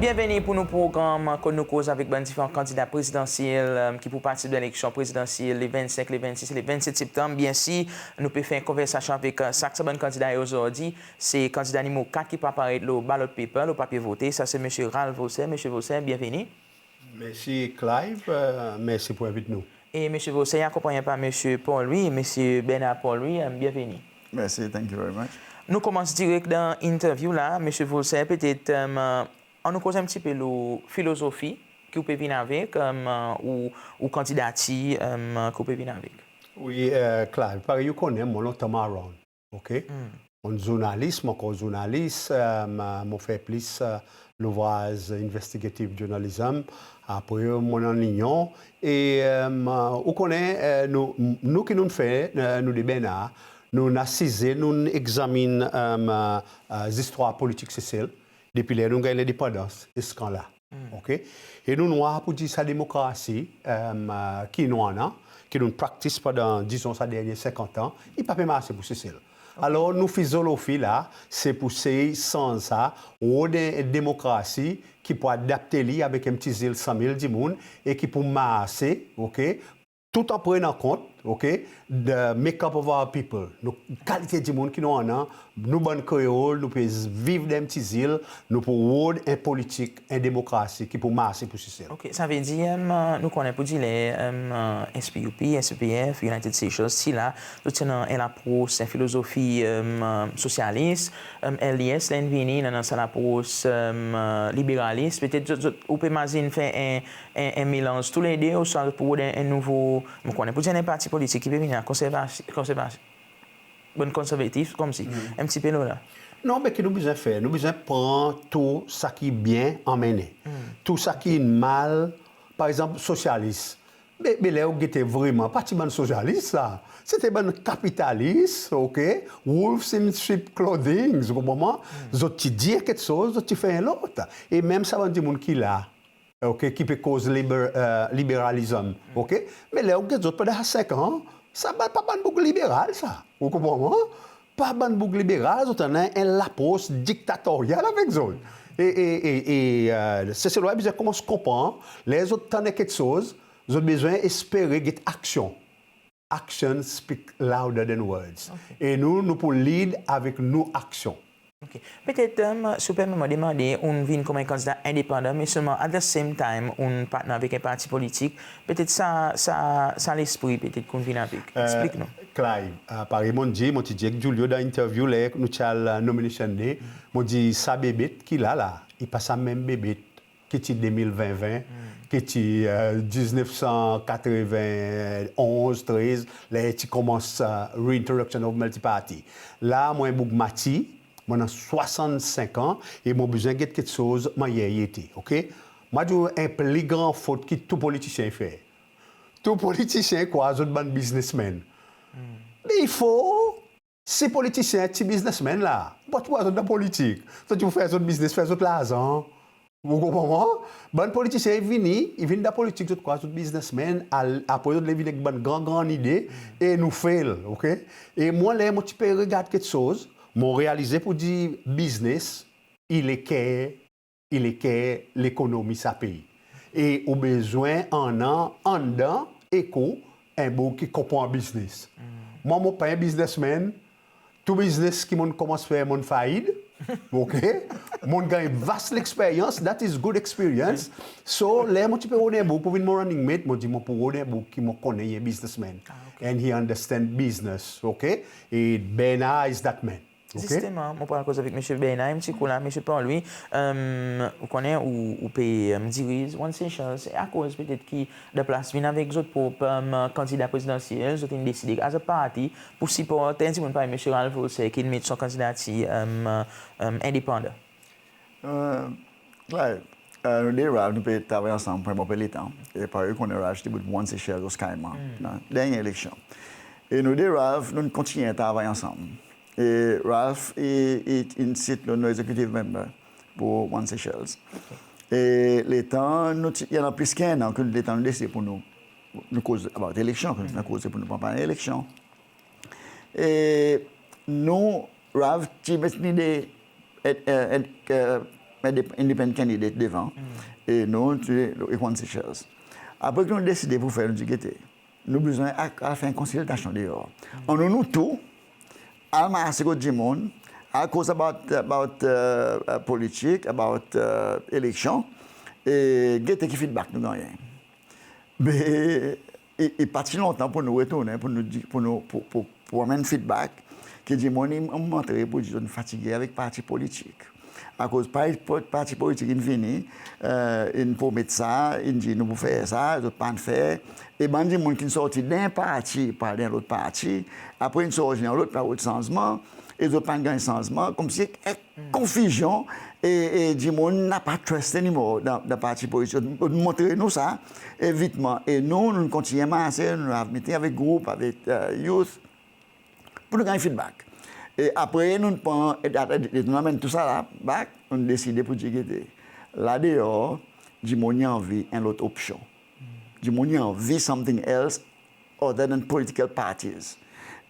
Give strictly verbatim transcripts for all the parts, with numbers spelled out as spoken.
Byenveni pour nou progranm kot nou koz avek bann diferan kandida prezidansyel, e, ki pou partisip dan eleksyon prezidansyel le vennsenk, le vennsis e le vennset Septanm. Byensir, nou pe fer konversasyon avek, e, sak sa bann kandida e ozordi, se kandida nimero kat ki pou aparet lo ballot paper, lo papye vote, sa se Msye Ralph Volcere. Msye Volcere, byenveni. Mersi Clive, e, mersi pour envit nou. E Msye Volcere i akonpannyen par Msye Paul Louis, Msye Bernard Paul Louis, e, byenveni. Mersi, thank you very much. Nou konmans direk dan interview la, Msye Volcere, petet, e, annou koz en pti pe lo filozofi ki ou pe vin avek, e, ou, ou kandidatir, e, ki ou pe vin avek. Wi, e, Clive, parey ou konnen, mwan lontan mon around, ok? Mon zournalis, mon ankor zournalis, e, mon fer plis, e, louvraz investigative journalism. Apre, mon annan Linyon. E, e, ou konnen, e, nou, nou ki nou'n fer, e, nou de Bernard, nou'n asize, nou'n egzamin, e, e, zistwar politik Sesel depi ler nou'n ganny lendepandans ziska la. Ok? E nou'n war pour dir sa demokrasi, e, ki nou annan, ki nou'n praktis pandan, dizon, sa dernyen senkant an, i pa pe marse pour Sesel. Alor, nou filozofi la, se pour sey sanz sa, rod en demokrasi ki pou adapte li avek en pti zil san mil dimoun e ki pou marse, ok, tout an prenan kont, ok, the makeup of our people. Nou kalite dimoun ki nou annan, nou bann Kreol, nou pe viv dan en pti zil, nou pou rod en politik, en demokrasi ki pou marse pour Sesel. Ok, savedir, e, nou konnen pour dir ler, e, S P U P, S P P F, United Seychelles, sila, zot ti annan en lapros, en filozofi, e, sosyalis, e, L D S, ler in vini, i annan sa lapros, e, liberalis. Petet zot, zot, ou pe mazin fer en, en, en melanz tou le de, ouswa pour rod en, en nouvo, mon konnen pour dir en parti politik ki pe vini, konservas-, konservas-, bann konservatif, konmsi, en pti pe lo la. Non, be ki nou bezwen fer? Nou bezwen pran tou sa ki byen anmennen. Tou sa ki mal, par egzanp, sosyalis. Be, be ler ou gete vreman, pa ti bann sosyalis sa. Se ti bann kapitalis, ok? Wolves in sheep clothing, ou konpran mwan? Zot ti dir keksoz, zot ti fer en lot. E menm sa bann dimoun ki la, ok, ki pe koz liber-, e, liberalism, ok? Me ler ou get zot pandan senk an, sa pa, pa bann boug liberal sa. Ou konpran mwan? Pa bann boug liberal, zot annan en lapros diktatoryal avek zot. E, e, e, e, e, Seselwa i bezwen konmans konpran, ler zot tann keksoz, zot bezwen espere get aksyon. Actions speak louder than words. Ok. E nou, nou pou lead avek nou aksyon. Ok. Petet, e, si ou permet mwan demande, ou'n vin konman en kandida endepandan, me selman, at the same time, ou'n partner avek en parti politik. Petet sa, sa, sa lespri, petet, ki ou'n vin avek. E, eksplik nou. Clive, e, parey mon'n dir, mon ti dir ek Julio dan interview ler nou ti al, e, nomination day, mon dir sa bebet ki la la, i pa sa menm bebet ki ti de mil ven ven, ki ti, e, diznef san katreven onz, trez, ler ti konmans, e, reintroduction of multiparty. La, mon en boug matir, mon annan swasannsenk an, e mon bezwen get keksoz mannyer i ete, ok? Mon dir ou en pli gran fot ki tou politisyen i fer. Tou politisyen i krwar zot bann biznesmenn. Me i fo Si politisyen ti biznesmenn la, pa ti pou zot dan politik. Zot ti pou fer zot biznes, fer zot larzan. Ou konpran mwan? Bann politisyen i vini, i vin dan politik, zot krwar zot biznesmenn, al-, apre zot le vin ek bann gran, gran lide, e nou fail, ok? E mwan, ler mon ti pe regard keksoz, mon realize pour dir biznes, i leker i leker lekonomi sa pei. E ou bezwen annan anndan ek ou en boug ki konpran biznes. Mwan, mon pa en biznesmenn. Tou biznes ki mon'n konmans fer, mon'n faid. Ok? Mon'n ganny vast leksperyans. That is good experience. So, ler mon ti pe rod en boug pour vin mon running mate, mon dir mon pou rod en boug ki mon konnen i en biznesmenn. And he understand business. Ok? E Bernard is that man. Ok? Zisteman, mon pral koz avek Msye Bernard en pti kou la, Msye Paul Louis, ou konnen ou, ou pe diriz One Seychelles, akoz petet ki dan plas vin avek zot prop kandida prezidansyel, zot in deside as a parti pour siport en dimoun parey Msye Ralph Volcere ki'n met son kandidatir endepandan. Clive, nou de Ralph nou pe travay ansanm pour en bon pe letan. E parey ou konnen, Ralph ti bout One Seychelles Oscar Emma dan dernyen eleksyon. E nou de Ralph nou'n kontinyen travay ansanm. E Ralph i, i, in sit nou, nou executive member pour One Seychelles. E letan nou ti, i annan plis ki en an ki letan nou deside pour nou, nou koz about eleksyon, ki nou ti annan koze pour nou pran par eleksyon. E nou, Ralph ti met lide, e, e, e, e, indep-, independent candidate devan, e nou, nou ti Equance Seychelles. Apre ki nou deside pour fer, nou dir, gete, nou bezwen al, al fer en konsiltasyon deor. Annou nou tou al marse kot dimoun, al koz about, about, e, e, politik, about, e, eleksyon, e gete ki feedback nou gannyen. Be, i, i pa ti lontan pour nou retournen, pour nou dir, pour nou, pour, pour, pour anmenn feedback, ki dimoun i montre pour dir zot fatige avek parti politik. Akoz pa, pa, parti politik in vini, e, in promet sa, in dir nou pour fer sa, zot pa'n fer. E bann dimoun ki'n sorti dan en parti, pour al dan lot parti, apre in sorti dan lot, pour al rod sanzman, e zot pa'n ganny sanzman, konmsi en konfizyon, e, e dimoun napa trust anymore dan, dan parti politik. Zot montre nou sa, e vitman. E nou, nou kontinyen marse, nou al meeting avek group, avek, e, youth, pour nou ganny feedback. E apre, nou pran, e, e, e, nou anmenn tou sa la back, nou deside pour dir, gete, la deor, dimoun i anvi en lot opsyon. Dimoun i anvi something else other than political parties.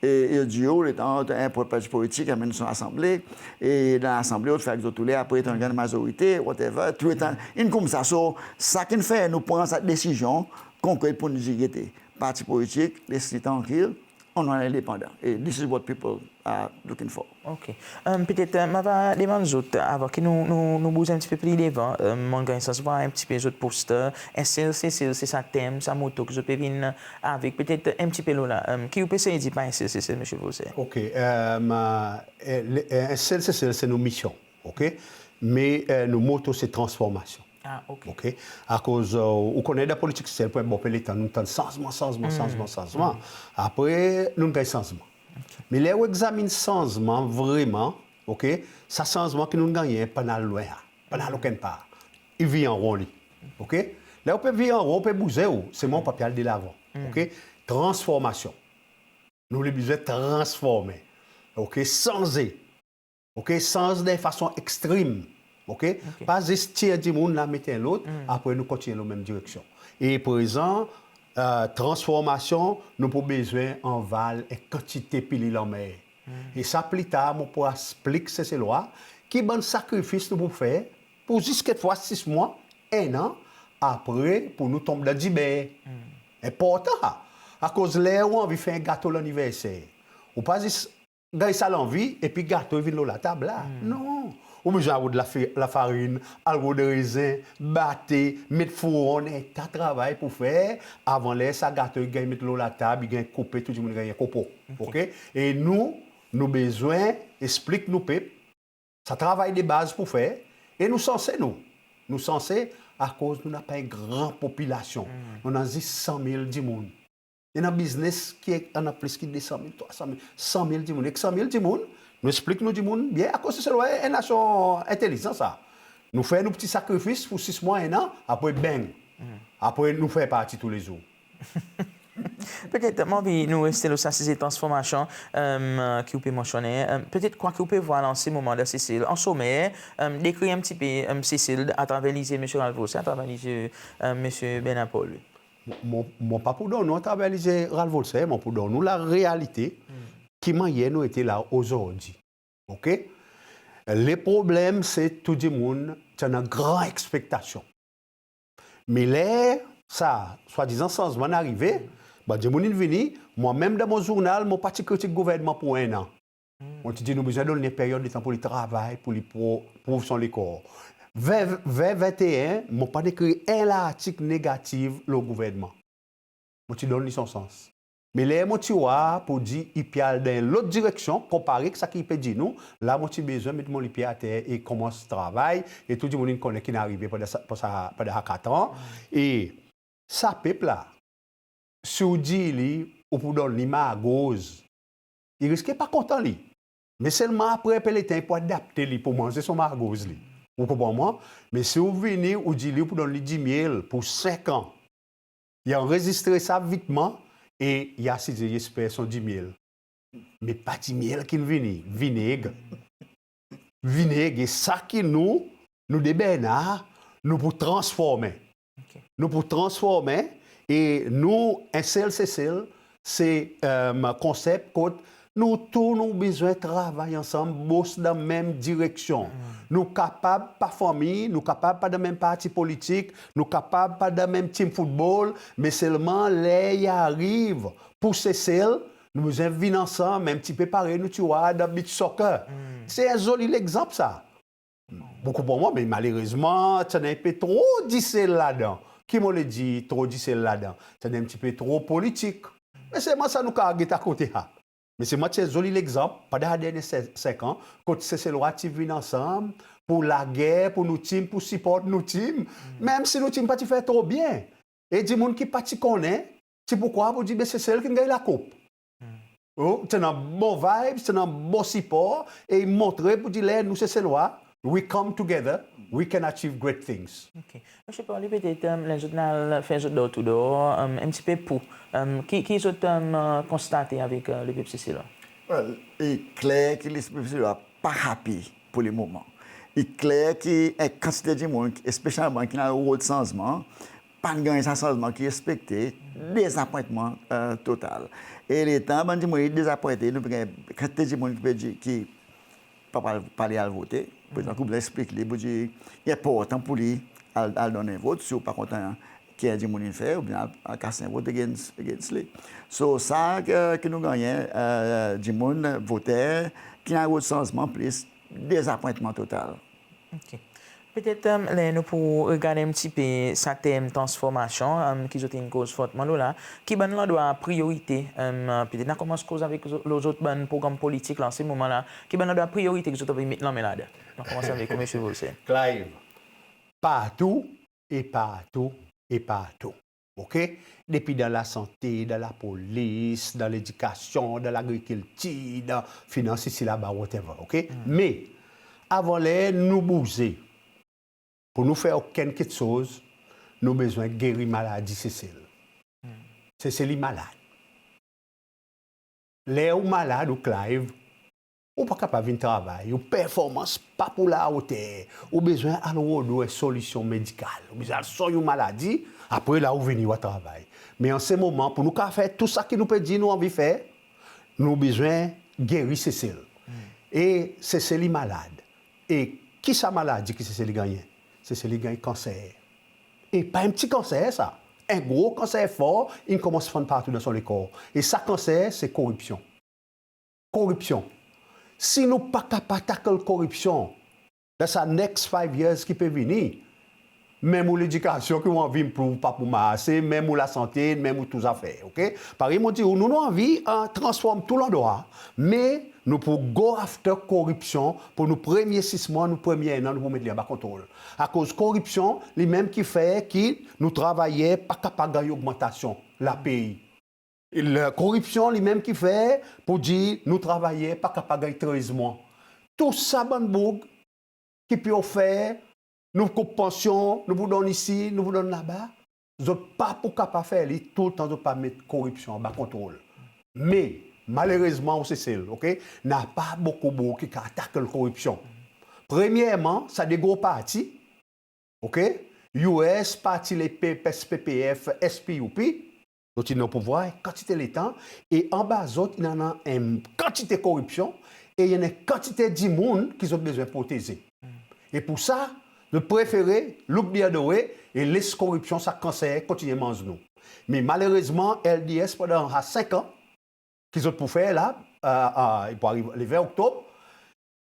E, e dir ou, letan en parti politik anmenn son Lasanble, e dan Lasanble, ou fer zot toule, apre, i annan mazorite, whatever, touletan, in koumsa. So, sa ki'n fer nou pran sa desizyon konkret pour nou dir, gete, parti politik, les li trankil, annou al endepandan. E this is what people are looking for. OK. E, petet, e, mon ava demann zot, avan ki nou, nou, nou bouz en pti pe pli devan, e, mon ganny sans vwar en pti pe zot poster, en sel Sesel, se sa tenm, sa moto ki zot pe vin avek, petet en pti pe lo la, e, ki ou pe esey dir par en sel Sesel, Msye Volcere? OK, e, e, le, e, en sel Sesel, se nou misyon, OK? Me, e, nou moto se transformasyon. A, OK. OK? Akoz, e, ou konnen dan politik Sesel, pour en bon pe letan, nou tann sanzman, sanzman, sanzman, sanzman. Apre, nou ganny sanzman. OK. Me ler ou egzamin sanzman vreman, OK, sa sanzman ki nou gannyen pa'n al lwen, a, pa'n al okenn par. I vir an ron li. OK? Ler ou pe vir an ron, ou pe bouze ou, selman ou pa pe al delavan. OK? Transformasyon. Nou, nou bezwen transformen. OK? Sanze. OK? Sanz dan en fason ekstrem. OK? OK. Pa zis tir dimoun la, met en lot, apre nou kontinyen lo menm direksyon. E prezan, e, transformasyon, nou pou bezwen anval en kantite pilil anmer. E sa pli tar, mon pou eksplik Seselwa ki bann sakrifis nou pou fer, pour zis kekfwa sis mwan, en an, apre pour nou tonm dan diber. Enportan sa. Akoz ler ou anvi fer en gato laniverser, ou pa zis ganny sa lanvi, epi gato i vin lo latab la. Non. Ou bezwen al rod lafi-, lafarin, al rod rezen, bate, met fouron, en ta travay pour fer, avan ler sa gato i ganny met lo latab, i ganny koupe, tou dimoun i ganny en kopo. OK? OK? E nou, nou bezwen eksplik nou pep, sa travay de baz pour fer, e nou sanse nou. Nou sanse akoz nou napa en gran popilasyon. Nou annan zis san mil dimoun. I annan biznes ki annan plis ki de san mil, trwa san mil, san mil dimoun. Ek san mil dimoun, nou eksplik nou dimoun byen, akoz Seselwa en nasyon entelizan sa. Nou fer nou pti sakrifis pour sis mwan, en an, apre bang. Apre nou fer parti toulezour. Petet, mon anvi nou reste lo sa size transformasyon, e, ki ou pe mansyonnen. E, petet kwa ki ou pe vwar la an se moman dan Sesel, an somer, e, dekrir en pti pe, e, Sesel atraver lizye Msye Ralph Volcere, atraver lizye, e, Msye Bernard Paul. Mon, mon pa pou donn ou atraver lizye Ralph Volcere, mon pou donn ou larealite, ki mannyer nou ete la ozordi. OK? Le problenm se tou dimoun ti annan gran ekspektasyon. Me ler sa swadizan sanzman in arive, bann dimoun in vini, mwan menm dan mon zournal, mon pa ti kritik gouvernman pour en an. Mon ti dir nou bezwen donn li en peryod letan pour li travay, pour li pro-, prouv son lekor. Ven, ven venteen, mon pa'n ekrir en lartik negatif lo gouvernman. Mon ti donn li son sans. Me ler mon ti war pour dir i pe al dan en lot direksyon, konpare ek sa ki i pe dir nou, la mon ti bezwen met mon lipye ater e konmans travay, e tou dimoun in konnen ki'n arive pandan sa, pandan sa, pandan sa kat an. E sa pep la, si ou dir li ou pou donn li margoz, i riske pa kontan li. Me selman apre en pe letan i pou adapte li pour manz son margoz li. Ou konpran mwan? Me si ou vini, ou dir li ou pou donn li dimyel pour senk an, i anrezistre sa vitman e i asize i esper son dimyel. Me pa dimyel ki'n vini, vineg. Vineg, e sa ki nou, nou de Bernard, nou pou transformen. OK. Nou pou transformen, e nou, en sel Sesel, se, e, konsep kot nou tou nou bezwen travay ansanm, bos dan menm direksyon. Nou kapab pa fanmir, nou kapab pa dan menm parti politik, nou kapab pa dan menm tim foutbol, me selman ler i ariv pour Sesel, nou bezwen vin ansanm, menm ti pe parey nou ti war dan beach soccer. Se en zoli legzanp sa. Bokou pour mwan, me malerezman ti annan en pe tro disel ladan. Ki mon le dir tro disel ladan? Ti annan en ti pe tro politik. Me selman sa nou kapab get akote sa. Me selman ti en zoli legzanp pandan sa dernie se-, senk an, kot Seselwa ti vin ansanm pour lager pour nou tim, pour siport nou tim, menm si nou tim pa ti fer tro byen. E dimoun ki pa ti konnen, ti pou krwar pour dir, be Sesel ki'n ganny lakoup. Oh, ti annan bon vibes, ti annan bon sipor, e i montre pour dir ler nou Seselwa, we come together, we can achieve great things. OK. Msye Paul, petet, um, ler zot in al fer zot door to door, um, en ti pe pou, um, ki, ki zot, um, konstate avek, uh, lepep Seselwa? Well, i kler ki lepep Seselwa pa happy pour le moman. I kler ki en kantite dimoun, espesyalman ki'n al rod sanzman, pa'n ganny sa sanzman ki i ekspekte, dezapwentman, eh, total. E letan bann dimoun i dezapwente, nou pe ganny kantite dimoun ki pe dir ki pa, pa, pa le al vote. Prezan, konman mon eksplik li, pour dir i enportan pour li al, al donn en vot, si ou pa kontan ki en dimoun in fer, oubyen al, al kas en vot against, against li. So, sa ki, ki nou gannyen, eh, dimoun, voter, ki'n al rod sanzman plis, dezapwentman total. OK. Petet, um, ler nou pou regard en ti pe sa term transformasyon, um, ki zot in koz fortman lo la, ki bann landrwa priyorite, um, petet nou a konmans koz avek zo-, lo zot bann progranm politik la, an se moman la, ki bann landrwa priyorite ki zot anvi met lanmen ladan? Nou a konmans avek ou, Msye Wilson. Clive, partou e partou e partou. OK? Depi dan lasante, dan lapolis, dan ledikasyon, dan lagrikiltir, dan finans, isi laba, whatever. OK? Me, avan ler nou bouze, pour nou fer okenn keksoz, nou bezwen geri maladi Sesel. Sesel i malad. Ler ou malad, ou Clive, ou pa kapab vin travay, ou performans pa pou laoter, ou bezwen al rod ou en solisyon medikal, ou bezwen al swenny ou maladi, apre la ou vini ou a travay. Me an se moman, pour nou kapab fer tou sa ki nou pe dir nou anvi fer, nou bezwen geri Sesel. E Sesel i malad. E ki sa maladi ki Sesel i gannyen? Sesel i ganny kanser. E pa en pti kanser sa. En gro kanser for, in konmans fann partou dan son lekor. E sa kanser, se koripsyon. Koripsyon. Si nou pa kapab tackle koripsyon dan sa next five years ki pe vini, menm ou ledikasyon ki ou anvi improve pa pou marse, menm ou lasante, menm ou tou zafer, OK? Parey mon dir ou, nou, nou anvi, eh, transform tou landrwa, me nou pou go after koripsyon pour nou premye sis mwan, nou premye en an, nou pou met li anba kontrol. Akoz koripsyon, li menm ki fer ki nou travayer pa kapab ganny ogmantasyon lapey. E la koripsyon, li menm ki fer pour dir nou travayer pa kapab ganny trez mwan. Tou sa bann boug ki pe ofer, nou koup pansyon, nou pou donn isi, nou pou donn laba, zot pa pou kapab fer li toultan zot pa met koripsyon anba kontrol. Me, malerezman, ou Sesel, OK, napa bokou boug ki kapab tackle koripsyon. Premyerman, sa de gro parti, OK, U S, Parti Lepep, S P P F, S P U P, zot in o pouvwar en kantite letan, e anba zot, i annan en kantite koripsyon, e i annan en kantite dimoun ki zot bezwen proteze. E pour sa, zot prefere look the other way e les koripsyon, sa kanser, kontinyen manz nou. Me malerezman, L D S pandan sa senk an ki zot pou fer la, eh, eh, i pou ariv le ven Oktob,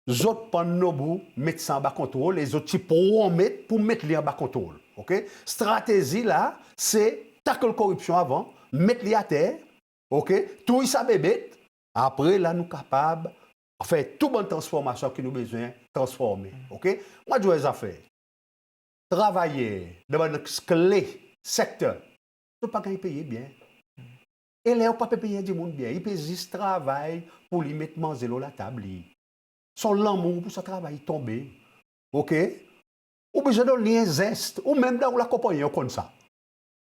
zot pa'n nobou met sa anba kontrol e zot ti promet pour met li anba kontrol. OK? Stratezi la, se tackle koripsyon avan, met li ater, OK? Touy sa bebet, apre la nou kapab fer tou bann transformasyon ki nou bezwen transformen. OK? Mon a dir ou en zafer. Travayer dan bann kle sekter, zot pa ganny peye byen. E ler ou pa pe pey en dimoun byen, i pe zis travay pour li met manze lo latab li. Son lanmour pour sa travay i tonbe. OK? Ou bezwen donn li en zest. Ou menm dan ou lakonpannyen ou konn sa.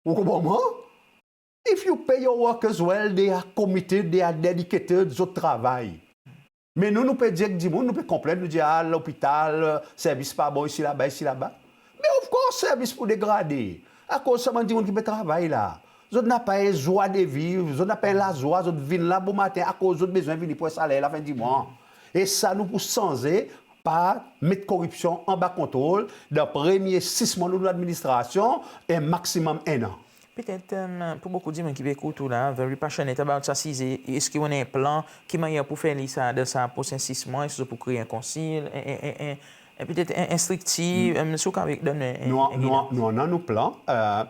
Ou konpran mwan? If you pay your workers well, they are committed, they are dedicated, zot travay. Me nou, nou pe dir ek dimoun, nou pe konplenn, nou dir, ah, lopital, servis pa bon, isi laba, isi laba. Me of course, servis pou degrade. Akoz sa bann dimoun ki pe travay la, Zot napa en zwa de viv, zot napa en lazwa, zot vin la bomaten akoz zot bezwen vini pour en saler lafen di mwan. E sa nou pou sanze par met koripsyon anba kontrol dan premye sis mwan nou ladministrasyon, e maksimonm en an. Petet, em, pour bokou dimoun ki pe ekout ou la, very passionate about sa size, eski ou annan en plan, ki mannyer pou fer li sa dan sa prosen sis mwan, eski ou pou kree en konsil, en, en, en, en, en, petet en, en striktir, em, si ou kapab donn en, en, nou, en nou, gidans. Nou annan nou plan,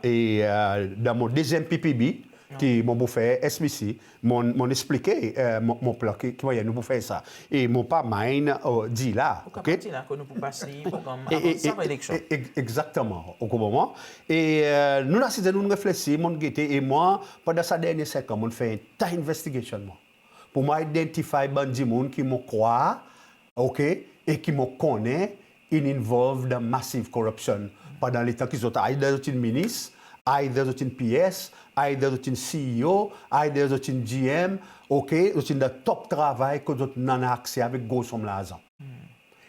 e, e, dan mon dezyenm P P B, ki mon pou fer S B C, mon, mon eksplike, e, mon, mon plan ki, ki mannyer nou pou fer sa. E mon pa mind, e, dir la, ou kapab dir la ke nou pou pas li, avan sa eleksyon. E, e, egzakteman, ou konpran mwan? E, e, nou asize, nou reflesir, mon gete, e mwan, pandan sa dernyen senk an, mon fer ta investigation mwan. Pour mwan identify bann dimoun ki mon krwar, OK, e ki mon konnen in involve dan massive corruption. Pandan letan ki zot, either zot in minis, either zot in PS, either zot in CEO, either zot in GM, OK, zot in dan top travay kot zot annan akse avek gro sonm larzan.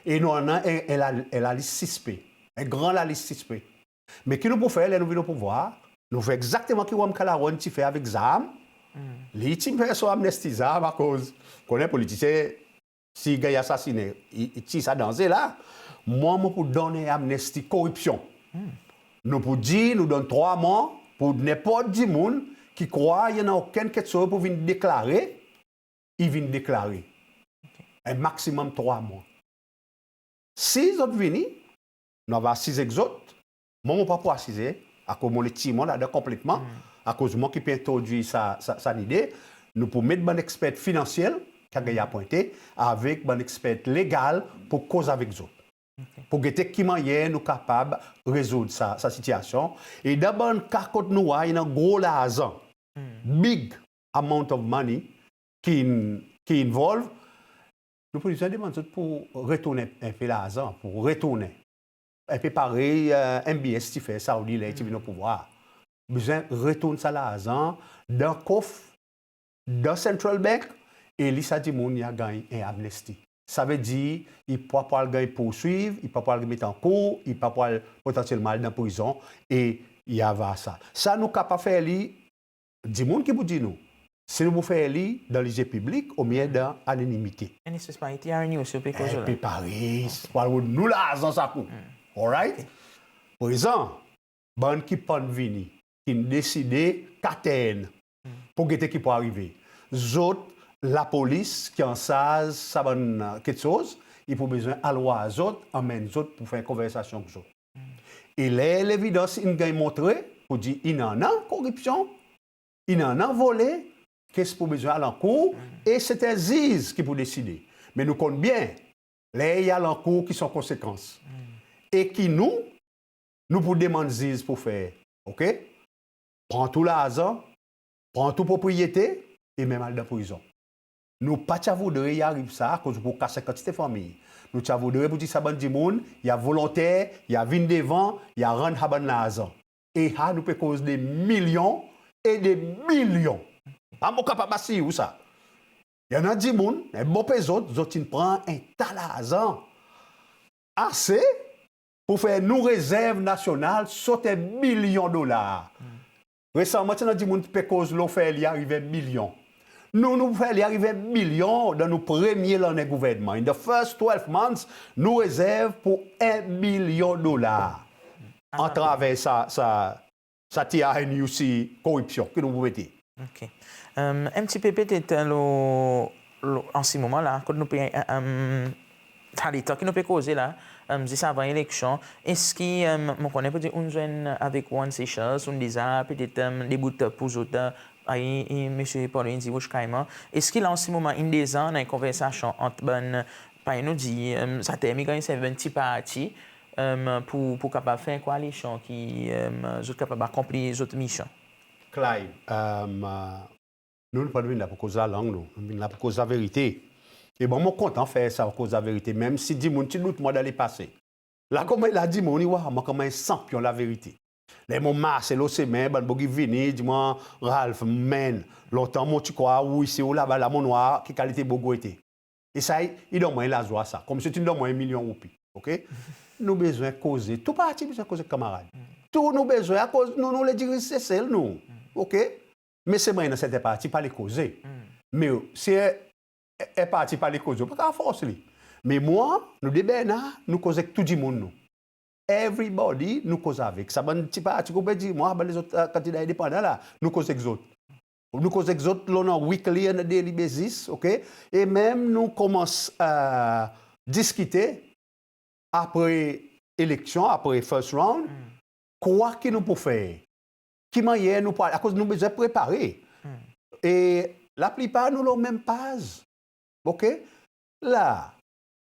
E nou annan en, en la, en lalis sispe, en gran lalis sispe. Me ki nou pou fer ler nou vin o pouvwar? Nou fer egzakteman ki Ramkalawan ti fer avek zarm. Li ti fer son amnesty zarm akoz, konnen politisyen, si i ganny asasinen, i, i tir sa danze la. Mwan, mon pou donn en amnesty koripsyon. Nou pou dir, nou donn trwa mwan pour nenport dimoun ki krwar i annan okenn keksoz pour vin deklare, i vin deklare. OK. En maksimonm trwa mwan. Si zot vini, nou ava asize ek zot. Mwan, mon pa pou asize, akoz mon le tir mwan ladan konpletman, akoz mwan ki pe entrodwir sa, sa, sa lide. Nou pou met bann eksper finansyel ki a ganny apwente, avek bann eksper legal pour koz avek zot. OK. Pour gete ki mannyer nou kapab rezoud sa, sa sitiasyon. E dan bann ka kot nou war i annan gro larzan, big amount of money ki, ki involve, nou pou bezwen demann zot pour retournen en pe larzan, pour retournen. En pe parey, e, M B S ti fer Saudi ler i ti vin o pouvwar. Bezwen retourn sa larzan dan kof, dan Central Bank, e li sa dimoun i a ganny en amnesty. Savedir, i pa pou al ganny pourswiv, i pa pou al met ankour, i pa pou al potansyelman al dan prizon, e i ava sa. Sa nou kapab fer li, dimoun ki pou dir nou. Si nou pou fer li dan lizye piblik, oubyen dan anonimite. En espes parey T R N U si ou pe koz la. En pe parey, pou al rod nou larzan sa kou. Alright? OK. Prezan, bann ki pa'n vini, ki'n deside katern pour gete ki pou arive. Zot, lapolis ki ansarz sa bann, e, keksoz, i pou bezwen al war zot, anmenn zot pour fer konversasyon ek zot. E ler levidans in ganny montre, pour dir in annan koripsyon, in annan vole, kes pou bezwen al ankour, e se en ziz ki pou deside. Me nou konn byen, ler i al ankour ki son konsekans. E ki nou, nou pou demann ziz pour fer, OK? Pran tou larzan, pran tou propriyete, e menm al dan prizon. Nou pa ti a voudre i ariv sa, akoz ou pou kas en kantite fanmir. Nou ti a voudre pour dir sa bann dimoun, i a volonter, i a vin devan, i a rann sa bann larzan. E sa nou pe koz de milyon e de bilyon. Sa mon kapab asir ou sa. I annan dimoun, en bon pe zot, zot in pran en ta larzan. Ase pour fer nou rezerv nasyonal sot en bilyon dolar. Resaman, ti annan dimoun pe koz lo fer li ariv en bilyon. Nou, nou fer li ariv en bilyon dan nou premye lannen gouvernman. In the first twelve months, nou rezerv pour en bilyon dolar. Atraver sa, sa, sa T R N U C koripsyon ki nou pou mete. OK. Em, en pti pe petet lo, lo, an se moman la, kot nou pe, em, sa letan ki nou pe koze la, em, zis avan eleksyon, eski, em, mon konnen pour dir ou'n zwenn avek One Seychelles, ou'n deza petet, em, debout pour zot, e, e, Msye Paul in dir Roche Caiman, eski la an se moman in deza annan en konversasyon ant bann, parey nou dir, em, sa term i ganny servi, bann ti parti, em, pour, pour kapab fer en koalisyon ki, em, zot kapab akonpli zot misyon? Clive, em, nou, nou pa'n vin la pour koz lalang, nou. Nou vin la pour koz laverite. E bon, mon kontan fer sa, koz laverite, menm si dimoun ti dout mwan dan lepase. La, konman la, dimoun i war mwan konman en sanpyon laverite. Ler mon mars lo semen, bann boug i vini, dir mwan, Ralph, man, lontan mon ti krwar ou isi, ou laba, la mon war ki kalite boug ou ete. E sa i, i donn mwan en lazwa sa. Konmsi ti donn mwan en milyon roupi. OK? Nou bezwen koze. Tou parti bezwen koze, kanmarad. Tou nou bezwen, akoz nou, nou le diriz Sesel, nou. OK? Me selman i annan serten parti pa le koze. Me si en, en parti pa le koze, ou pa kapab fors li. Me mwan, nou de Bernard, nou koz ek tou dimoun nou. Everybody nou koz avek. Sa bann pti parti ki ou pe dir mwan, bann lezot, e, kandida endepandan la, nou koz ek zot. Nou koz ek zot lo en weekly and a daily basis, OK? E menm nou konmans, e, diskite apre eleksyon, apre first round, kwa ki nou pou fer? Ki mannyer nou pou al, akoz nou bezwen prepare. E laplipar nou lo menm paz. OK? La,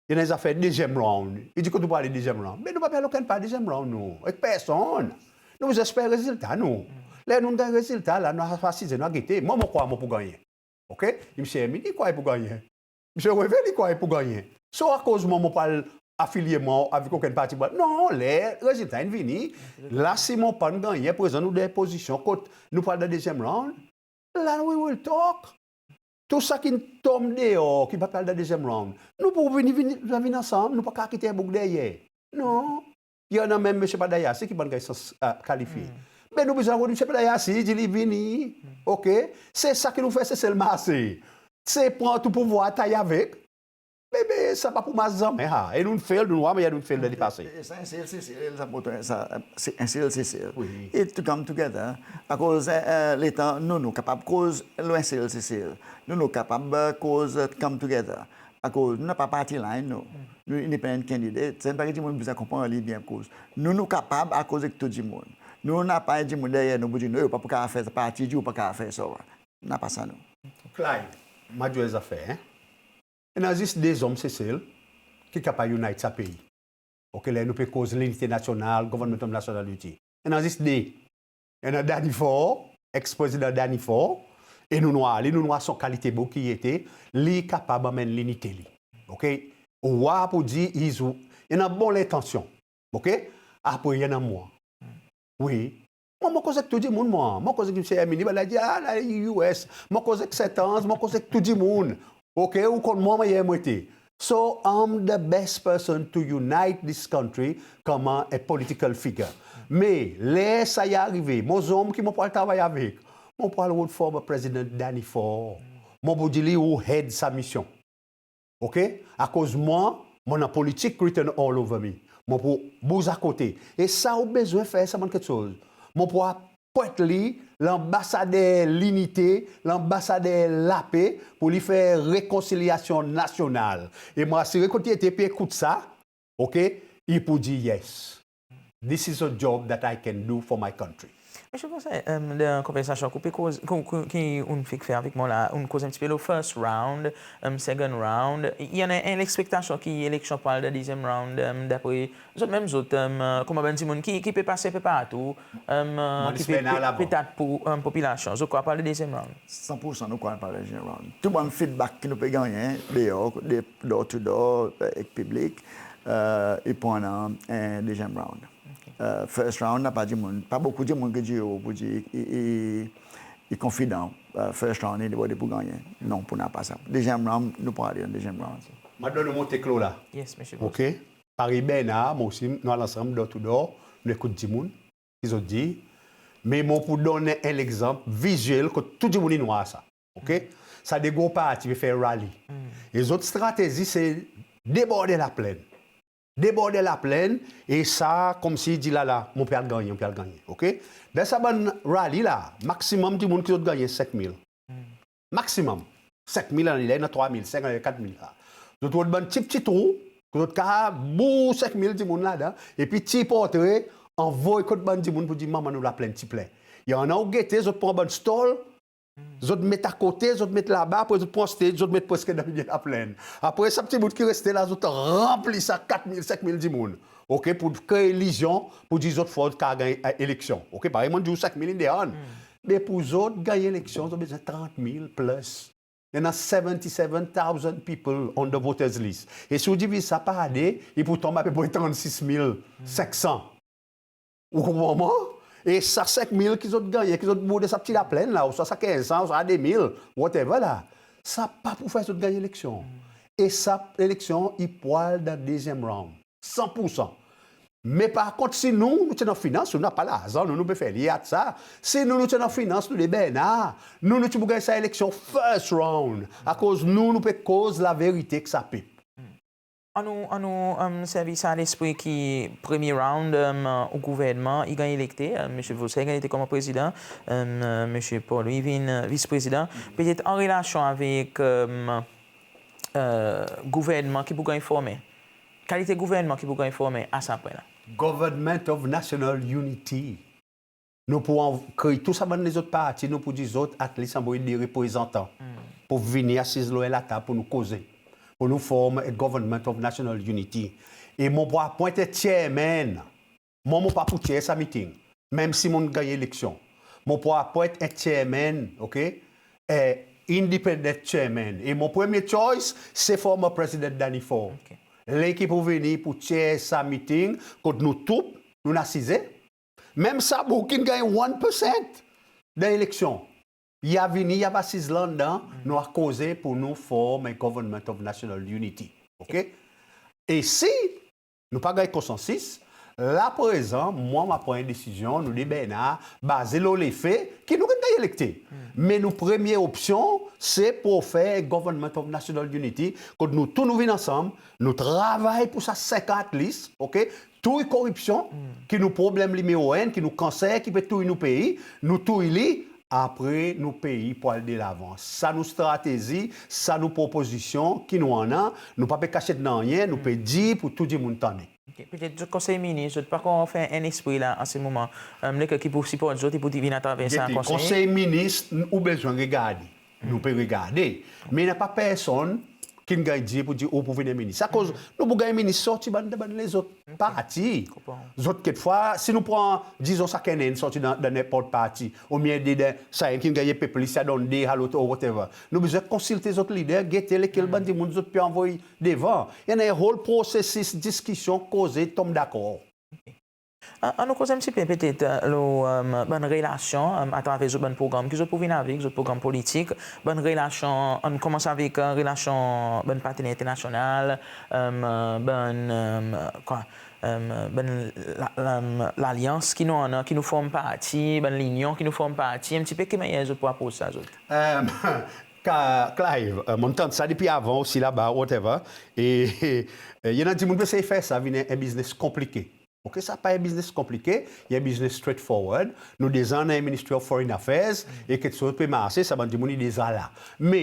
i annan zafer dezyenm round. I dir kot ou pou ale dezyenm round. Me nou pa pe al okenn par dezyenm round nou, ek personn. Nou bezwen esper rezilta nou. Ler nou'n ganny rezilta la, nou a asize, nou a gete. Mwan, mon krwar mon pou gannyen. OK? Msye Herminie i krwar i pou gannyen. Msye Revel i krwar i pou gannyen. So, akoz mwan, mon pou al afilye mwan avek okenn parti? Non, ler rezilta in vini, la si mon pa'n gannyen, prezan nou dan en pozisyon kot nou pou al dan dezyenm round. La, we will talk. Tou sa ki'n tonm deor, ki pa pe al dan dezyenm round, nou pou vini, vini, vin ansanm, nou pa kapab kit en boug deryer. Non. I annan menm Msye Padayasi ki pa'n ganny sans, e, kalifye. Me nou bezwen rod Msye Padayasi, dir li vini. OK? Se sa ki nou fer Sesel marse. Se pran tou pouvwar, tay avek. Me, me sa pa pou mars zanmen, ha. E nou'n fail, nou'n war mannyer nou'n fail dan lepase. E sa, en sel Sesel, sa enportan, sa, se en sel Sesel. Wi. E to come together. Akoz, e, e, letan nou, nou kapab koz lo en sel Sesel. Nou, nou kapab, e, koz, e, come together. Akoz nou napa party line nou. Nou independent candidate. Sa en bagay dimoun bezwen konpran li byen, akoz nou, nou kapab akoz ek tou dimoun. Nou napa en dimoun deryer nou pou dir nou, e, ou pa pou kapab fer sa, parti dir ou pa kapab fer sa. Napa sa nou. Clyde, mon a dir ou en zafer, en. I annan zis de zonm Sesel ki kapab unite sa pei. OK, ler nou pe koz linite nasyonal, Government of National Unity. I annan zis de. I annan Danny Faure, eks-prezidan Danny Faure, e nou'n war li, nou'n war son kalite boug ki i ete, li kapab anmenn linite li. OK? Ou war pou dir, i annan bon lentansyon. OK? Apre, i annan mwan. Wi. Mwan, mon koz ek tou dimoun, mwan. Mon koz ek Msye Herminie, bann la dir, a, la, US. Mon koz ek Saint Ange, mon koz ek tou dimoun. OK, ou konn mwan mannyer mon ete. So, I'm the best person to unite this country konman a political figure. Me, ler sa i arive, mon zonm ki mon pou al travay avek, mon pou al rod former President Danny Faure. Mon pou dir li, ou head sa misyon. OK? Akoz mwan, mon annan politik written all over me. Mon pou bouz akote. E sa ou bezwen fer sa bann keksoz. Mon pou apwent li lanbasader linite, lanbasader lape, pour li fer rekonsilyasyon nasyonal. E mon asire kot i ete pe ekout sa, OK, i pou dir yes. This is a job that I can do for my country. Msye Faustin, e, dan konversasyon ki ou'n koz, ki, ki, ki ou'n fek fer avek mwan la, ou'n koz en pti pe lo first round, e, second round. I annan en lekspektasyon ki eleksyon pou al dan dezyenm round, e, dapre zot menm zot, e, konman bann dimoun ki, ki pe pase en pe partou, e, ki pe, pe, pe tat pour, e, popilasyon. Zot krwar pou al dan dezyenm round? San poursan nou krwar pou al dan dezyenm round. Tou bann feedback ki nou pe gannyen deor, de, door to door, e, ek piblik, e, i pou annan en dezyenm round. OK. E, first round, napa dimoun, pa bokou dimoun ki dir ou pou dir i, i, i konfidan, e, first round, i deborde pou gannyen. Non, pou napa sa. Dezyenm round, nou pou ale dan dezyenm round. OK. Mon a donn ou mon take lo la. Yes, Msye Faustin. OK? Parey Bernard, mwan osi, nou al ansanm door to door, nou ekout dimoun ki zot dir. Me mon pou donn en legzanp vizyel kot tou dimoun in war sa. OK? Sa de gro parti pe fer rally. E zot stratezi se deborde laplenn. Deborde laplenn, e sa konmsi dir la, la, mon pe al gannyen, mon pe al gannyen. OK? Dan sa bann rally la, maksimom dimoun ki zot gannyen senk mil. Maksimom. Senk mil, annan ler i annan trwa mil senk, annan ler kat mil la. Zot rod bann pti pti trou, kot zot kapab bour senk mil dimoun ladan, epi tir portre, anvoy kot bann dimoun pour dir, manman, nou laplenn ti plen. I annan ou gete, zot pran bann stall, zot met akote, zot met laba, apre zot pran stage, zot met preski dan milye laplenn. Apre sa pti bout ki reste la, zot ranpli sa kat mil, senk mil dimoun. OK, pour kree ilizyon, pour dir zot for, zot kapab ganny, e, eleksyon. OK, parey mon'n dir ou, senk mil in the hand. Me pour zot ganny eleksyon, zot bezwen trant mil plus. I annan seventy-seven thousand people on the voters list. E si ou diviz sa par de, i pou tonm apepre trannsis mil senk san. Ou konpran mwan? E sa senk mil ki zot gannyen, ki zot bour dan sa pti laplenn la, ouswa sa kenz san, ouswa de mil, whatever la, sa pa pou fer zot ganny eleksyon. E sa eleksyon, i pou al dan dezyenm round. San poursan. Me par kont, si nou, nou ti annan finans, nou napa larzan, nou, nou pe fer li at sa. Si nou, nou ti annan finans, nou de Bernard, nou, nou ti pou ganny sa eleksyon first round. Akoz nou, nou pe koz laverite ek sa pep. Annou, annou, em, servi sa lespri ki premye round, em, ou gouvernman i ganny elekte, em, Msye Volcere i ganny elekte konman prezidan, em, Msye Paul i vin, e, vis-prezidan. Petet an relasyon avek, em, e, gouvernman ki pou ganny formen. Kalite gouvernman ki pou ganny formen a sa pwen la. Government of National Unity. Nou pou an-, kree tou sa bann lezot parti, nou pou dir zot, at least anvoy de reprezantan pou vini asiz lo en latab pour nou koze, pour nou form a Government of National Unity. E mon pou apwent en chairman. Mwan, mon pa pou chair sa meeting, menm si mon'n ganny eleksyon. Mon pou apwent en chairman, oke? En independent chairman. E mon premye choice, se former President Danny Faure. Li ki pou vini pour chair sa meeting, kot nou tou, nou'n asize. Menm sa boug ki'n ganny one percent dan eleksyon, i a vini, i a asiz la anndan, nou a koze pour nou form en Government of National Unity. Oke? E si nou pa ganny konsansis, la prezan, mwan, mon a pran en desizyon, nou de Bernard, baze lo lefe ki nou ganny elekte. Me nou premye opsyon, se pour fer Government of National Unity, kot nou tou nou vin ansanm, nou travay pour sa senk an at least, oke? Touy koripsyon, ki nou problenm nimero enn, ki nou kanser, ki pe touy nou pei, nou touy li, apre nou pei pou al delavan. Sa nou stratezi, sa nou propozisyon ki nou annan, nou pa pe kasyet nanryen, nou pe dir pour tou dimoun tande. Oke, petet zot Konsey Minis, zot pa ankor fer en lespri la an se moman. Em, lekel ki pou siport zot, i pou vin atraver sa Konsey. Konsey Minis, ou bezwen regarde. Nou pe regarde. Me napa personn ki'n ganny dir pour dir ou pou vin en minis. Akoz nou pou ganny minis sorti bann, bann lezot parti. Zot kekfwa, si nou pran, dizon, sakenn enn sorti dan, dan nenport parti, oubyen de, de, sa enn ki'n ganny en pe plis, i a donn de a lot or whatever. Nou bezwen konsilte zot lider, gete lekel bann dimoun zot pe anvoy devan. I annan en whole prosesis diskisyon, koze, tonm dakor. Annou koz en pti pe petet, e, lo, em, bann relasyon, em, atraver zot bann progranm ki zot pou vin avek, zot progranm politik, bann relasyon, annou konmans avek, e, relasyon bann partener enternasyonal, em, bann, em, kwa, em, bann la, la, lalyans ki nou annan, ki nou form parti, bann linyon ki nou form parti, en pti pe ki mannyer zot pou apros sa zot? Em, Ka-, Clive, e, mon'n tann sa depi avan osi laba, whatever. E, e, i annan dimoun pe esey fer sa vin en, en biznes konplike. Oke, sa pa en biznes konplike, i en biznes straightforward. Nou deza annan en Ministry of Foreign Affairs, e keksoz pe marse, sa bann dimoun i deza la. Me,